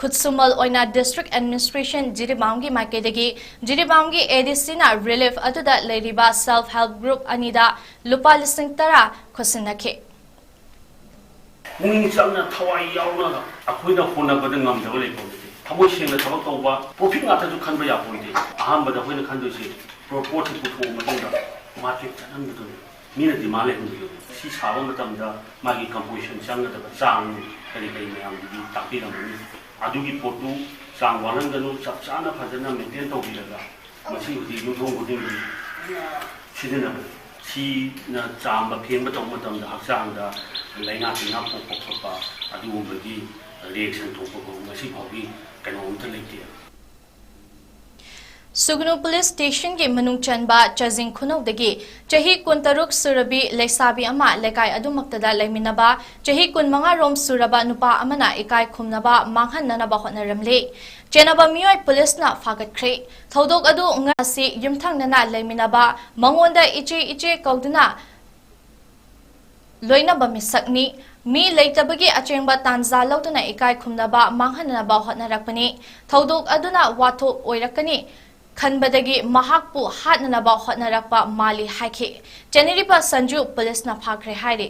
ꯈꯨꯠꯁꯨꯃꯜ ꯑꯣꯏꯅ District Administration ꯖꯤꯔꯤꯕꯥꯝꯒꯤ ꯃꯥꯏꯀꯩꯗꯒꯤ ꯖꯤꯔꯤꯕꯥꯝꯒꯤ A D Cꯅ relief ꯑꯗꯨꯗ ꯂꯩꯔꯤꯕ self help group ꯑꯅꯤꯗ ꯂꯨꯄꯥ ꯂꯤꯁꯤꯡ ꯇꯔꯥ ꯈꯨꯠꯁꯤꯟꯅꯈꯤ꯫ ꯄꯨꯛꯅꯤꯡ ꯆꯪꯅ ꯊꯋꯥꯏ ꯌꯥꯎꯅ ꯑꯩꯈꯣꯏꯅ ꯍꯣꯠꯅꯕꯗ ꯉꯝꯗꯕ ꯂꯩꯄꯣꯠ ꯅꯠꯇꯦ꯫ ꯊꯃꯣꯏ ꯁꯦꯡꯅ ꯊꯕꯛ ꯇꯧꯕ, profit ꯉꯥꯛꯇꯁꯨ ꯈꯟꯕ ꯌꯥꯄꯣꯟꯇꯦ꯫ ꯑꯍꯥꯟꯕꯗ ꯑꯩꯈꯣꯏꯅ ꯈꯟꯗꯣꯏꯁꯦ ꯄꯣꯠꯁꯤ ꯄꯨꯊꯣꯛꯑ ꯃꯇꯨꯡꯗ market ꯆꯠꯍꯟꯒꯗꯣꯏꯅꯤ꯫ ꯃꯤꯅ demand ꯂꯩꯍꯟꯒꯗꯣꯏꯅꯤ꯫ ꯁꯤ ꯁꯥꯕ ꯃꯇꯝꯗ ꯃꯥꯒꯤ composition ꯆꯪꯒꯗꯕ ꯆꯥꯡ ꯀꯔꯤ ꯀꯔꯤ ꯃꯌꯥꯝꯗꯨꯗꯤ ꯇꯥꯛꯄꯤꯔꯝꯒꯅꯤ꯫ ꯑꯗꯨꯒꯤ ꯄꯣꯠꯇꯨ ꯆꯥꯡ ꯋꯥꯠꯍꯟꯒꯅꯨ, ꯆꯞ ꯆꯥꯅ ꯐꯖꯅ maintain ꯇꯧꯕꯤꯔꯒ ꯃꯁꯤ ꯍꯧꯖꯤꯛ ꯌꯨꯝꯊꯣꯡ ꯈꯨꯗꯤꯡꯒꯤ ꯁꯤꯖꯤꯟꯅꯕꯅꯤ꯫ ꯁꯤꯅ ꯆꯥꯝꯕ ꯐꯦꯡꯕ ꯇꯧꯕ ꯃꯇꯝꯗ ꯍꯛꯆꯥꯡꯗ ꯂꯥꯏꯅꯥ ꯇꯤꯟꯅꯥ ꯄꯣꯛꯄ ꯈꯣꯠꯄ ꯑꯗꯨꯒꯨꯝꯕꯒꯤ reaction ꯊꯣꯛꯄ ꯐꯥꯎ ꯉꯁꯤ ꯐꯥꯎꯒꯤ ꯀꯩꯅꯣ ꯑꯝꯇ ꯂꯩꯇꯦ꯫ ꯁꯨꯒꯅꯨ police stationꯒꯤ ꯃꯅꯨꯡ ꯆꯟꯕ ꯆꯥꯖꯤꯡ ꯈꯨꯅꯧꯗꯒꯤ ꯆꯍꯤ ꯀꯨꯟꯇꯔꯨꯛ ꯁꯨꯔꯕꯤ ꯂꯩꯁꯥꯕꯤ ꯑꯃ ꯂꯩꯀꯥꯏ ꯑꯗꯨꯃꯛꯇꯗ ꯂꯩꯃꯤꯟꯅꯕ ꯆꯍꯤ ꯀꯨꯟꯃꯉꯥ ꯔꯣꯝ ꯁꯨꯔꯕ ꯅꯨꯄꯥ ꯑꯃꯅ ꯏꯀꯥꯏ ꯈꯨꯝꯅꯕ ꯃꯥꯡꯍꯟꯅꯅꯕ ꯍꯣꯠꯅꯔꯝꯂꯤ꯫ ꯆꯦꯟꯅꯕ ꯃꯤꯑꯣꯏ policeꯅ ꯐꯥꯒꯠꯈ꯭ꯔꯦ꯫ ꯊꯧꯗꯣꯛ ꯑꯗꯨ ꯉꯁꯤ ꯌꯨꯝꯊꯪꯅꯅ ꯂꯩꯃꯤꯟꯅꯕ ꯃꯉꯣꯟꯗ ꯏꯆꯦ ꯏꯆꯦ ꯀꯧꯗꯨꯅ ꯂꯣꯏꯅꯕ ꯃꯤꯁꯛꯅꯤ꯫ ꯃꯤ ꯂꯩꯇꯕꯒꯤ ꯑꯆꯦꯡꯕ ꯇꯥꯟꯖꯥ ꯂꯧꯗꯨꯅ ꯏꯀꯥꯏ ꯈꯨꯝꯅꯕ ꯃꯥꯡꯍꯟꯅꯕ ꯍꯣꯠꯅꯔꯛꯄꯅꯤ꯫ ꯊꯧꯗꯣꯛ ꯑꯗꯨꯅ ꯋꯥꯊꯣꯛ ꯑꯣꯏꯔꯛꯀꯅꯤ ꯈꯟꯕꯗꯒꯤ ꯃꯍꯥꯛꯄꯨ ꯍꯥꯠꯅꯅꯕ ꯍꯣꯠꯅꯔꯛꯄ ꯃꯥꯜꯂꯤ ꯍꯥꯏꯈꯤ꯫ ꯆꯦꯟꯅꯔꯤꯕ ꯁꯟꯖꯨ policeꯅ ꯐꯥꯈ꯭ꯔꯦ ꯍꯥꯏꯔꯤ꯫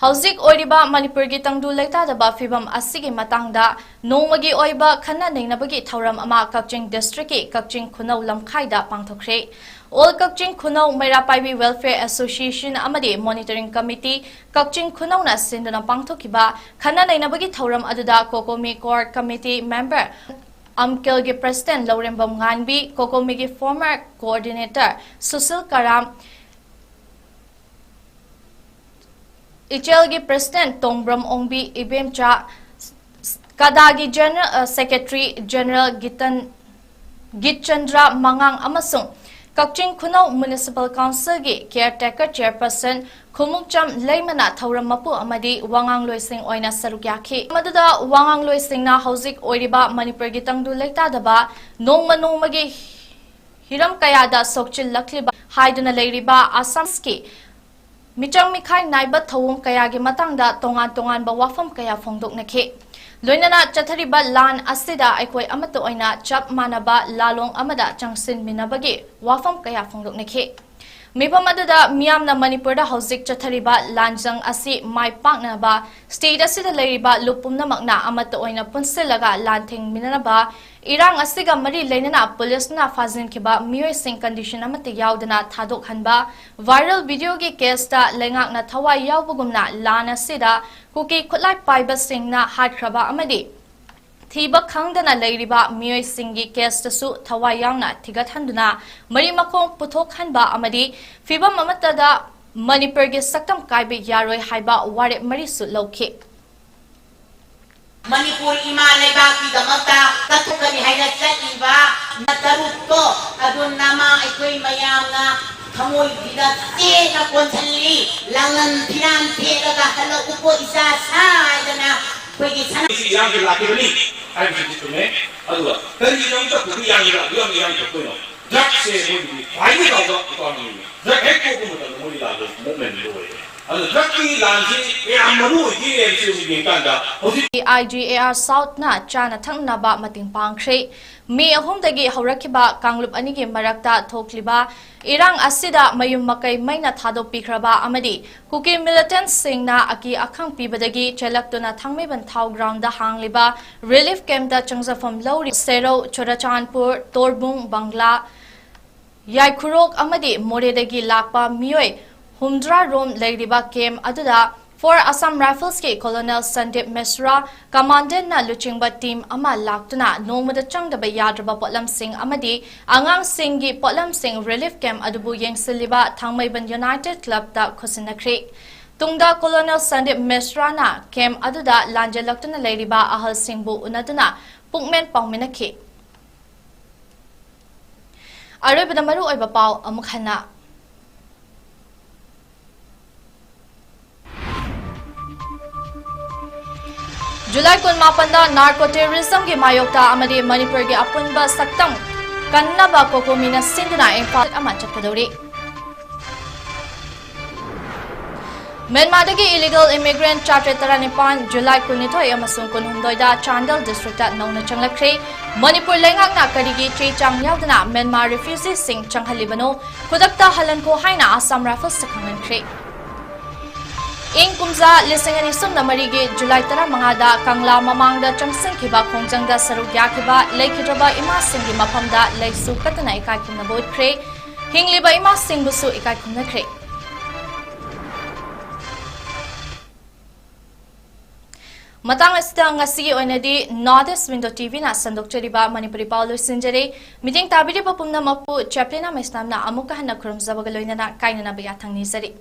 ꯍꯧꯖꯤꯛ ꯑꯣꯏꯔꯤꯕ ꯃꯅꯤꯄꯨꯔꯒꯤ ꯇꯪꯗꯨ ꯂꯩꯇꯥꯗꯕ ꯐꯤꯕꯝ ꯑꯁꯤꯒꯤ ꯃꯇꯥꯡꯗ ꯅꯣꯡꯃꯒꯤ ꯑꯣꯏꯕ ꯈꯟꯅ ꯅꯩꯅꯕꯒꯤ ꯊꯧꯔꯝ ꯑꯃ ꯀꯛꯆꯤꯡ districtꯀꯤ ꯀꯛꯆꯤꯡ ꯈꯨꯅꯧ ꯂꯝꯈꯥꯏꯗ ꯄꯥꯡꯊꯣꯛꯈ꯭ꯔꯦ꯫ All ꯀꯛꯆꯤꯡ ꯈꯨꯅꯧ ꯃꯩꯔꯥ ꯄꯥꯏꯕꯤ Welfare Association ꯑꯃꯗꯤ Monitoring Committee ꯀꯛꯆꯤꯡ ꯈꯨꯅꯧꯅ ꯁꯤꯟꯗꯨꯅ ꯄꯥꯡꯊꯣꯛꯈꯤꯕ ꯈꯟꯅ ꯅꯩꯅꯕꯒꯤ ꯊꯧꯔꯝ ꯑꯗꯨꯗ COCOMI Core Committee Member ꯑꯝꯀꯦꯜꯒꯤ President ꯂꯧꯔꯦꯝꯕꯝ ꯉꯥꯟꯕꯤ, COCOMIꯒꯤ former Coordinator ꯁꯨꯁꯤꯜ ꯀꯔꯥꯝ, ꯏꯆꯦꯜꯒꯤ President ꯇꯣꯡꯕ꯭ꯔꯝ ꯑꯣꯡꯕꯤ ꯏꯕꯦꯝꯆꯥ, ꯀꯗꯥꯒꯤ General, ꯑ, Secretary General ꯒꯤꯇꯟ, ꯒꯤꯠꯆꯟꯗ꯭ꯔ ꯃꯉꯥꯡ ꯑꯃꯁꯨꯡ ꯀꯛꯆꯤꯡ ꯈꯨꯅꯧ Municipal Councilꯒꯤ Caretaker Chairperson ꯈꯨꯃꯨꯛꯆꯝ ꯂꯩꯃꯅ ꯊꯧꯔꯝ ꯃꯄꯨ ꯑꯃꯗꯤ ꯋꯥꯉꯥꯡꯂꯣꯏꯁꯤꯡ ꯑꯣꯏꯅ ꯁꯔꯨꯛ ꯌꯥꯈꯤ꯫ ꯃꯗꯨꯗ ꯋꯥꯉꯥꯡꯂꯣꯏꯁꯤꯡꯅ ꯍꯧꯖꯤꯛ ꯑꯣꯏꯔꯤꯕ ꯃꯅꯤꯄꯨꯔꯒꯤ ꯇꯪꯗꯨ ꯂꯩꯇꯥꯗꯕ, ꯅꯣꯡꯃ ꯅꯣꯡꯃꯒꯤ ꯍꯤꯔꯝ ꯀꯌꯥꯗ ꯁꯣꯛꯆꯤꯜꯂꯛꯂꯤꯕ ꯍꯥꯏꯗꯨꯅ ꯂꯩꯔꯤꯕ ꯑꯁꯥꯝꯒꯤ ꯃꯤꯆꯪ ꯃꯤꯈꯥꯏ ꯅꯥꯏꯕ ꯊꯧꯑꯣꯡ ꯀꯌꯥꯒꯤ ꯃꯇꯥꯡꯗ ꯇꯣꯉꯥꯟ ꯇꯣꯉꯥꯟꯕ ꯋꯥꯐꯝ ꯀꯌꯥ ꯐꯣꯡꯗꯣꯛꯅꯈꯤ꯫ ꯂꯣꯏꯅꯅ ꯆꯠꯊꯔꯤꯕ ꯂꯥꯟ ꯑꯁꯤꯗ ꯑꯩꯈꯣꯏ ꯑꯃꯠꯇ ꯑꯣꯏꯅ ꯆꯞ ꯃꯥꯟꯅꯕ ꯂꯥꯂꯣꯡ ꯑꯃꯗ ꯆꯪꯁꯤꯟꯃꯤꯟꯅꯕꯒꯤ ꯋꯥꯐꯝ ꯀꯌꯥ ꯐꯣꯡꯗꯣꯛꯅꯈꯤ꯫ ꯃꯤꯐꯝ ꯑꯗꯨꯗ ꯃꯤꯌꯥꯝꯅ ꯃꯅꯤꯄꯨꯔꯗ ꯍꯧꯖꯤꯛ ꯆꯠꯊꯔꯤꯕ ꯂꯥꯟꯖꯪ ꯑꯁꯤ ꯃꯥꯏ ꯄꯥꯛꯅꯕ state ꯑꯁꯤꯗ ꯂꯩꯔꯤꯕ ꯂꯨꯞ ꯄꯨꯝꯅꯃꯛꯅ ꯑꯃꯠꯇ ꯑꯣꯏꯅ ꯄꯨꯟꯁꯤꯜꯂꯒ ꯂꯥꯟ ꯊꯤꯡꯃꯤꯟꯅꯅꯕ, ꯏꯔꯥꯡ ꯑꯁꯤꯒ ꯃꯔꯤ ꯂꯩꯅꯅ ꯄꯨꯂꯤꯁꯅ ꯐꯥꯖꯤꯟꯈꯤꯕ ꯃꯤꯑꯣꯏꯁꯤꯡ condition ꯑꯃꯠꯇ ꯌꯥꯎꯗꯅ ꯊꯥꯗꯣꯛꯍꯟꯕ, viral videoꯒꯤ caseꯇ ꯂꯩꯉꯥꯛꯅ ꯊꯋꯥꯏ ꯌꯥꯎꯕꯒꯨꯝꯅ ꯂꯥꯟ ꯑꯁꯤꯗ ꯀꯨꯀꯤ ꯈꯨꯠꯂꯥꯏ ꯄꯥꯏꯕꯁꯤꯡꯅ ꯍꯥꯠꯈ꯭ꯔꯕ ꯑꯃꯗꯤ ꯊꯤꯕ ꯈꯪꯗꯅ ꯂꯩꯔꯤꯕ ꯃꯤꯑꯣꯏꯁꯤꯡꯒꯤ caseꯇꯁꯨ ꯊꯋꯥꯏ ꯌꯥꯎꯅ ꯊꯤꯒꯠꯍꯟꯗꯨꯅ ꯃꯔꯤ ꯃꯈꯣꯡ ꯄꯨꯊꯣꯛꯍꯟꯕ ꯑꯃꯗꯤ ꯐꯤꯚꯝ ꯑꯃꯠꯇꯗ ꯃꯅꯤꯄꯨꯔꯒꯤ ꯁꯛꯇꯝ ꯀꯥꯏꯕ ꯌꯥꯔꯣꯏ ꯍꯥꯏꯕ ꯋꯥꯔꯦꯞ ꯃꯔꯤꯁꯨ ꯂꯧꯈꯤ꯫ ꯃꯅꯤꯄꯨꯔ ꯏꯃꯥ ꯂꯩꯕꯥꯛꯀꯤꯗꯃꯛꯇ ꯀꯠꯊꯣꯛꯀꯅꯤ ꯍꯥꯏꯅ ꯆꯠꯂꯤꯕ ꯅ ꯇꯔꯨꯛꯇꯣ ꯑꯗꯨ ꯅꯃꯥ ꯑꯩꯈꯣꯏ ꯃꯌꯥꯝꯅ ꯊꯃꯣꯏꯁꯤꯗ ꯆꯦꯠꯅ ꯀꯣꯟꯁꯤꯜꯂꯤ꯫ ꯂꯥꯡꯂꯟ ꯐꯤꯔꯥꯟ ꯁꯦꯠꯂꯒ ꯍꯜꯂꯛꯎꯀꯣ ꯏꯆꯥ ꯁꯥꯏꯗꯅ ꯑꯩꯈꯣꯏꯒꯤ ꯁꯅꯥ ꯁꯤ ꯏꯔꯥꯡꯁꯦ ꯂꯥꯛꯈꯤꯕꯅꯤ ꯍꯥꯏꯕꯁꯤꯗꯤ ꯆꯨꯝꯃꯦ꯫ ꯑꯗꯨꯒ ꯀꯔꯤꯒꯤꯗꯃꯛꯇ ꯄꯨꯈ꯭ꯔꯤ ꯌꯥꯝꯅ ꯂꯥꯛꯄ ꯌꯥꯝꯅ ꯏꯔꯥꯡ ꯊꯣꯛꯇꯣꯏꯅꯣ? Drugꯁꯦ ꯃꯣꯏꯒꯤꯗꯤ ꯈ꯭ꯋꯥꯏꯗꯒꯤ ꯆꯥꯎꯕ economyꯅꯤ꯫ Drug ꯍꯦꯛ ꯊꯣꯛꯄ ꯃꯇꯝꯗ ꯃꯣꯏꯒꯤ ꯂꯥꯟꯗꯣ movement ꯂꯣꯏꯔꯦ꯫ ꯑꯗꯨꯅ drugꯀꯤ ꯂꯥꯟꯁꯤ ꯀꯌꯥꯝ ꯃꯔꯨ ꯑꯣꯏꯒꯦ ꯍꯥꯏꯕꯁꯤ ꯍꯧꯖꯤꯛ ꯌꯦꯡꯀꯥꯟꯗ ꯍꯧꯖꯤꯛ I G A R Southꯅ ꯆꯥꯅ ꯊꯛꯅꯕ ꯃꯇꯦꯡ ꯄꯥꯡꯈ꯭ꯔꯦ꯫ ꯃꯦ ꯑꯍꯨꯝꯗꯒꯤ ꯍꯧꯔꯛꯈꯤꯕ ꯀꯥꯡꯂꯨꯞ ꯑꯅꯤꯒꯤ ꯃꯔꯛꯇ ꯊꯣꯛꯂꯤꯕ ꯏꯔꯥꯡ ꯑꯁꯤꯗ ꯃꯌꯨꯝ ꯃꯀꯩ ꯃꯩꯅ ꯊꯥꯗꯣꯛꯄꯤꯈ꯭ꯔꯕ ꯑꯃꯗꯤ ꯀꯨꯀꯤ militantꯁꯤꯡꯅ ꯑꯀꯤ ꯑꯈꯪ ꯄꯤꯕꯗꯒꯤ ꯆꯦꯜꯂꯛꯇꯨꯅ ꯊꯥꯡꯃꯩꯕꯟ ꯊꯥꯎ groundꯗ ꯍꯥꯡꯂꯤꯕ relief campꯇ ꯆꯪꯖꯐꯝ ꯂꯧꯔꯤ꯫ ꯁꯦꯔꯧ, ꯆꯨꯔꯆꯥꯟꯄꯨꯔ, ꯇꯣꯔꯕꯨꯡ, ꯕꯪꯒ꯭ꯂꯥ, ꯌꯥꯏꯈꯨꯔꯣꯛ ꯑꯃꯗꯤ ꯃꯣꯔꯦꯗꯒꯤ ꯂꯥꯛꯄ ꯃꯤꯑꯣꯏ ꯍꯨꯝꯗ꯭ꯔꯥ ꯔꯣꯝ ꯂꯩꯔꯤꯕ ꯀꯦꯝ ꯑꯗꯨꯗ ꯐꯣꯔ ꯑꯁꯥꯝ ꯔꯥꯏꯐꯜꯁꯀꯤ ꯀꯣꯂꯣꯅꯦꯜ ꯁꯟꯗꯤꯞ ꯃꯤꯁ꯭ꯔꯥ, ꯀꯃꯥꯟꯗꯦꯟꯅ ꯂꯨꯆꯤꯡꯕ ꯇꯤꯝ ꯑꯃ ꯂꯥꯛꯇꯨꯅ ꯅꯣꯡꯃꯗ ꯆꯪꯗꯕ ꯌꯥꯗ꯭ꯔꯕ ꯄꯣꯠꯂꯝꯁꯤꯡ ꯑꯃꯗꯤ ꯑꯉꯥꯡꯁꯤꯡꯒꯤ ꯄꯣꯠꯂꯝꯁꯤꯡ ꯔꯤꯂꯤꯐ ꯀꯦꯝ ꯑꯗꯨꯕꯨ ꯌꯦꯡꯁꯤꯜꯂꯤꯕ ꯊꯥꯡꯃꯩꯕꯟ ꯌꯨꯅꯥꯏꯇꯦꯗ ꯀ꯭ꯂꯕꯇ ꯈꯨꯠꯁꯤꯟꯅꯈ꯭ꯔꯦ꯫ ꯇꯨꯡꯗ ꯀꯣꯂꯣꯅꯦꯜ ꯁꯟꯗꯤꯞ ꯃꯤꯁ꯭ꯔꯥꯅ ꯀꯦꯝ ꯑꯗꯨꯗ ꯂꯥꯟꯖꯦꯜꯂꯛꯇꯨꯅ ꯂꯩꯔꯤꯕ ꯑꯍꯜꯁꯤꯡꯕꯨ ꯎꯅꯗꯨꯅ ꯄꯨꯛꯃꯦꯟ ꯄꯥꯎꯃꯤꯟꯅꯈꯤ꯫ ꯑꯔꯣꯏꯕꯗ ꯃꯔꯨꯑꯣꯏꯕ ꯄꯥꯎ ꯑꯃꯨꯛ ꯍꯟꯅ꯫ ꯖꯨꯂꯥꯏ ꯀꯨꯟꯃꯥꯄꯟꯗ ꯅꯥꯔꯀꯣ ꯇꯦꯔꯣꯔꯤꯖꯝꯒꯤ ꯃꯥꯌꯣꯛꯇ ꯑꯃꯗꯤ ꯃꯅꯤꯄꯨꯔꯒꯤ ꯑꯄꯨꯟꯕ ꯁꯛꯇꯝ ꯀꯟꯅꯕ ꯀꯣꯀꯣꯃꯤꯅ ꯁꯤꯟꯗꯨꯅ ꯏꯝꯐꯥꯜ ꯑꯃ ꯆꯠꯀꯗꯧꯔꯤ꯫ ꯃ꯭ꯌꯥꯟꯃꯥꯔꯗꯒꯤ ꯏꯂꯤꯒꯦꯜ ꯏꯃꯤꯒ꯭ꯔꯦꯟꯠ ꯆꯥꯇ꯭ꯔꯦꯠ ꯇꯔꯥꯅꯤꯄꯥꯟ ꯖꯨꯂꯥꯏ ꯀꯨꯟꯅꯤꯊꯣꯏ ꯑꯃꯁꯨꯡ ꯀꯨꯟꯍꯨꯝꯗꯣꯏꯗ ꯆꯥꯟꯗꯦꯜ ꯗꯤꯁꯇ꯭ꯔꯤꯛꯇ ꯅꯧꯅ ꯆꯪꯂꯛꯈ꯭ꯔꯦ꯫ ꯃꯅꯤꯄꯨꯔ ꯂꯩꯉꯥꯛꯅ ꯀꯔꯤꯒꯤ ꯆꯦ ꯆꯥꯡ ꯌꯥꯎꯗꯅ ꯃ꯭ꯌꯥꯟꯃꯥꯔ ꯔꯤꯐ꯭ꯌꯨꯖꯤꯁꯤꯡ ꯆꯪꯍꯜꯂꯤꯕꯅꯣ? ꯈꯨꯗꯛꯇ ꯍꯜꯍꯟꯈꯣ ꯍꯥꯏꯅ ꯑꯁꯥꯝ ꯔꯥꯏꯐꯜꯁꯇ ꯈꯪꯍꯟꯈ꯭ꯔꯦ꯫ ꯏꯪ ꯀꯨꯝꯖꯥ ꯂꯤꯁꯤꯡ ꯑꯅꯤ ꯁꯨꯞꯅ ꯃꯔꯤꯒꯤ ꯖꯨꯂꯥꯏ ꯇꯔꯥꯃꯉꯥꯗ ꯀꯪꯂꯥ ꯃꯃꯥꯡꯗ ꯆꯪꯁꯤꯟꯈꯤꯕ ꯈꯣꯡꯖꯪꯗ ꯁꯔꯨꯛ ꯌꯥꯈꯤꯕ ꯂꯩꯈꯤꯗ꯭ꯔꯕ ꯏꯃꯥꯁꯤꯡꯒꯤ ꯃꯐꯝꯗ ꯂꯩꯁꯨ ꯀꯠꯇꯨꯅ ꯏꯀꯥꯏ ꯈꯨꯝꯅꯕ ꯎꯠꯈ꯭ꯔꯦ꯫ ꯍꯤꯡꯂꯤꯕ ꯏꯃꯥꯁꯤꯡꯕꯨꯁꯨ ꯏꯀꯥꯏ ꯈꯨꯝꯅꯈ꯭ꯔꯦ꯫ ꯃꯇꯥꯡ ꯑꯁꯤꯗ ꯉꯁꯤꯒꯤ ꯑꯣꯏꯅꯗꯤ North East Window ꯇꯤꯚꯤꯅ ꯁꯟꯗꯣꯛꯆꯔꯤꯕ ꯃꯅꯤꯄꯨꯔꯤ ꯄꯥꯎ ꯂꯣꯏꯁꯤꯟꯖꯔꯦ꯫ ꯃꯤꯠꯌꯦꯡ ꯇꯥꯕꯤꯔꯤꯕ ꯄꯨꯝꯅꯃꯛꯄꯨ ꯆꯦꯄ꯭ꯂꯤꯅꯥ ꯃꯩꯁꯅꯥꯝꯅ ꯑꯃꯨꯛꯀ ꯍꯟꯅ ꯈꯨꯔꯨꯝꯖꯕꯒ ꯂꯣꯏꯅꯅ ꯀꯥꯏꯅꯅꯕ ꯌꯥꯊꯪ ꯅꯤꯖꯔꯤ꯫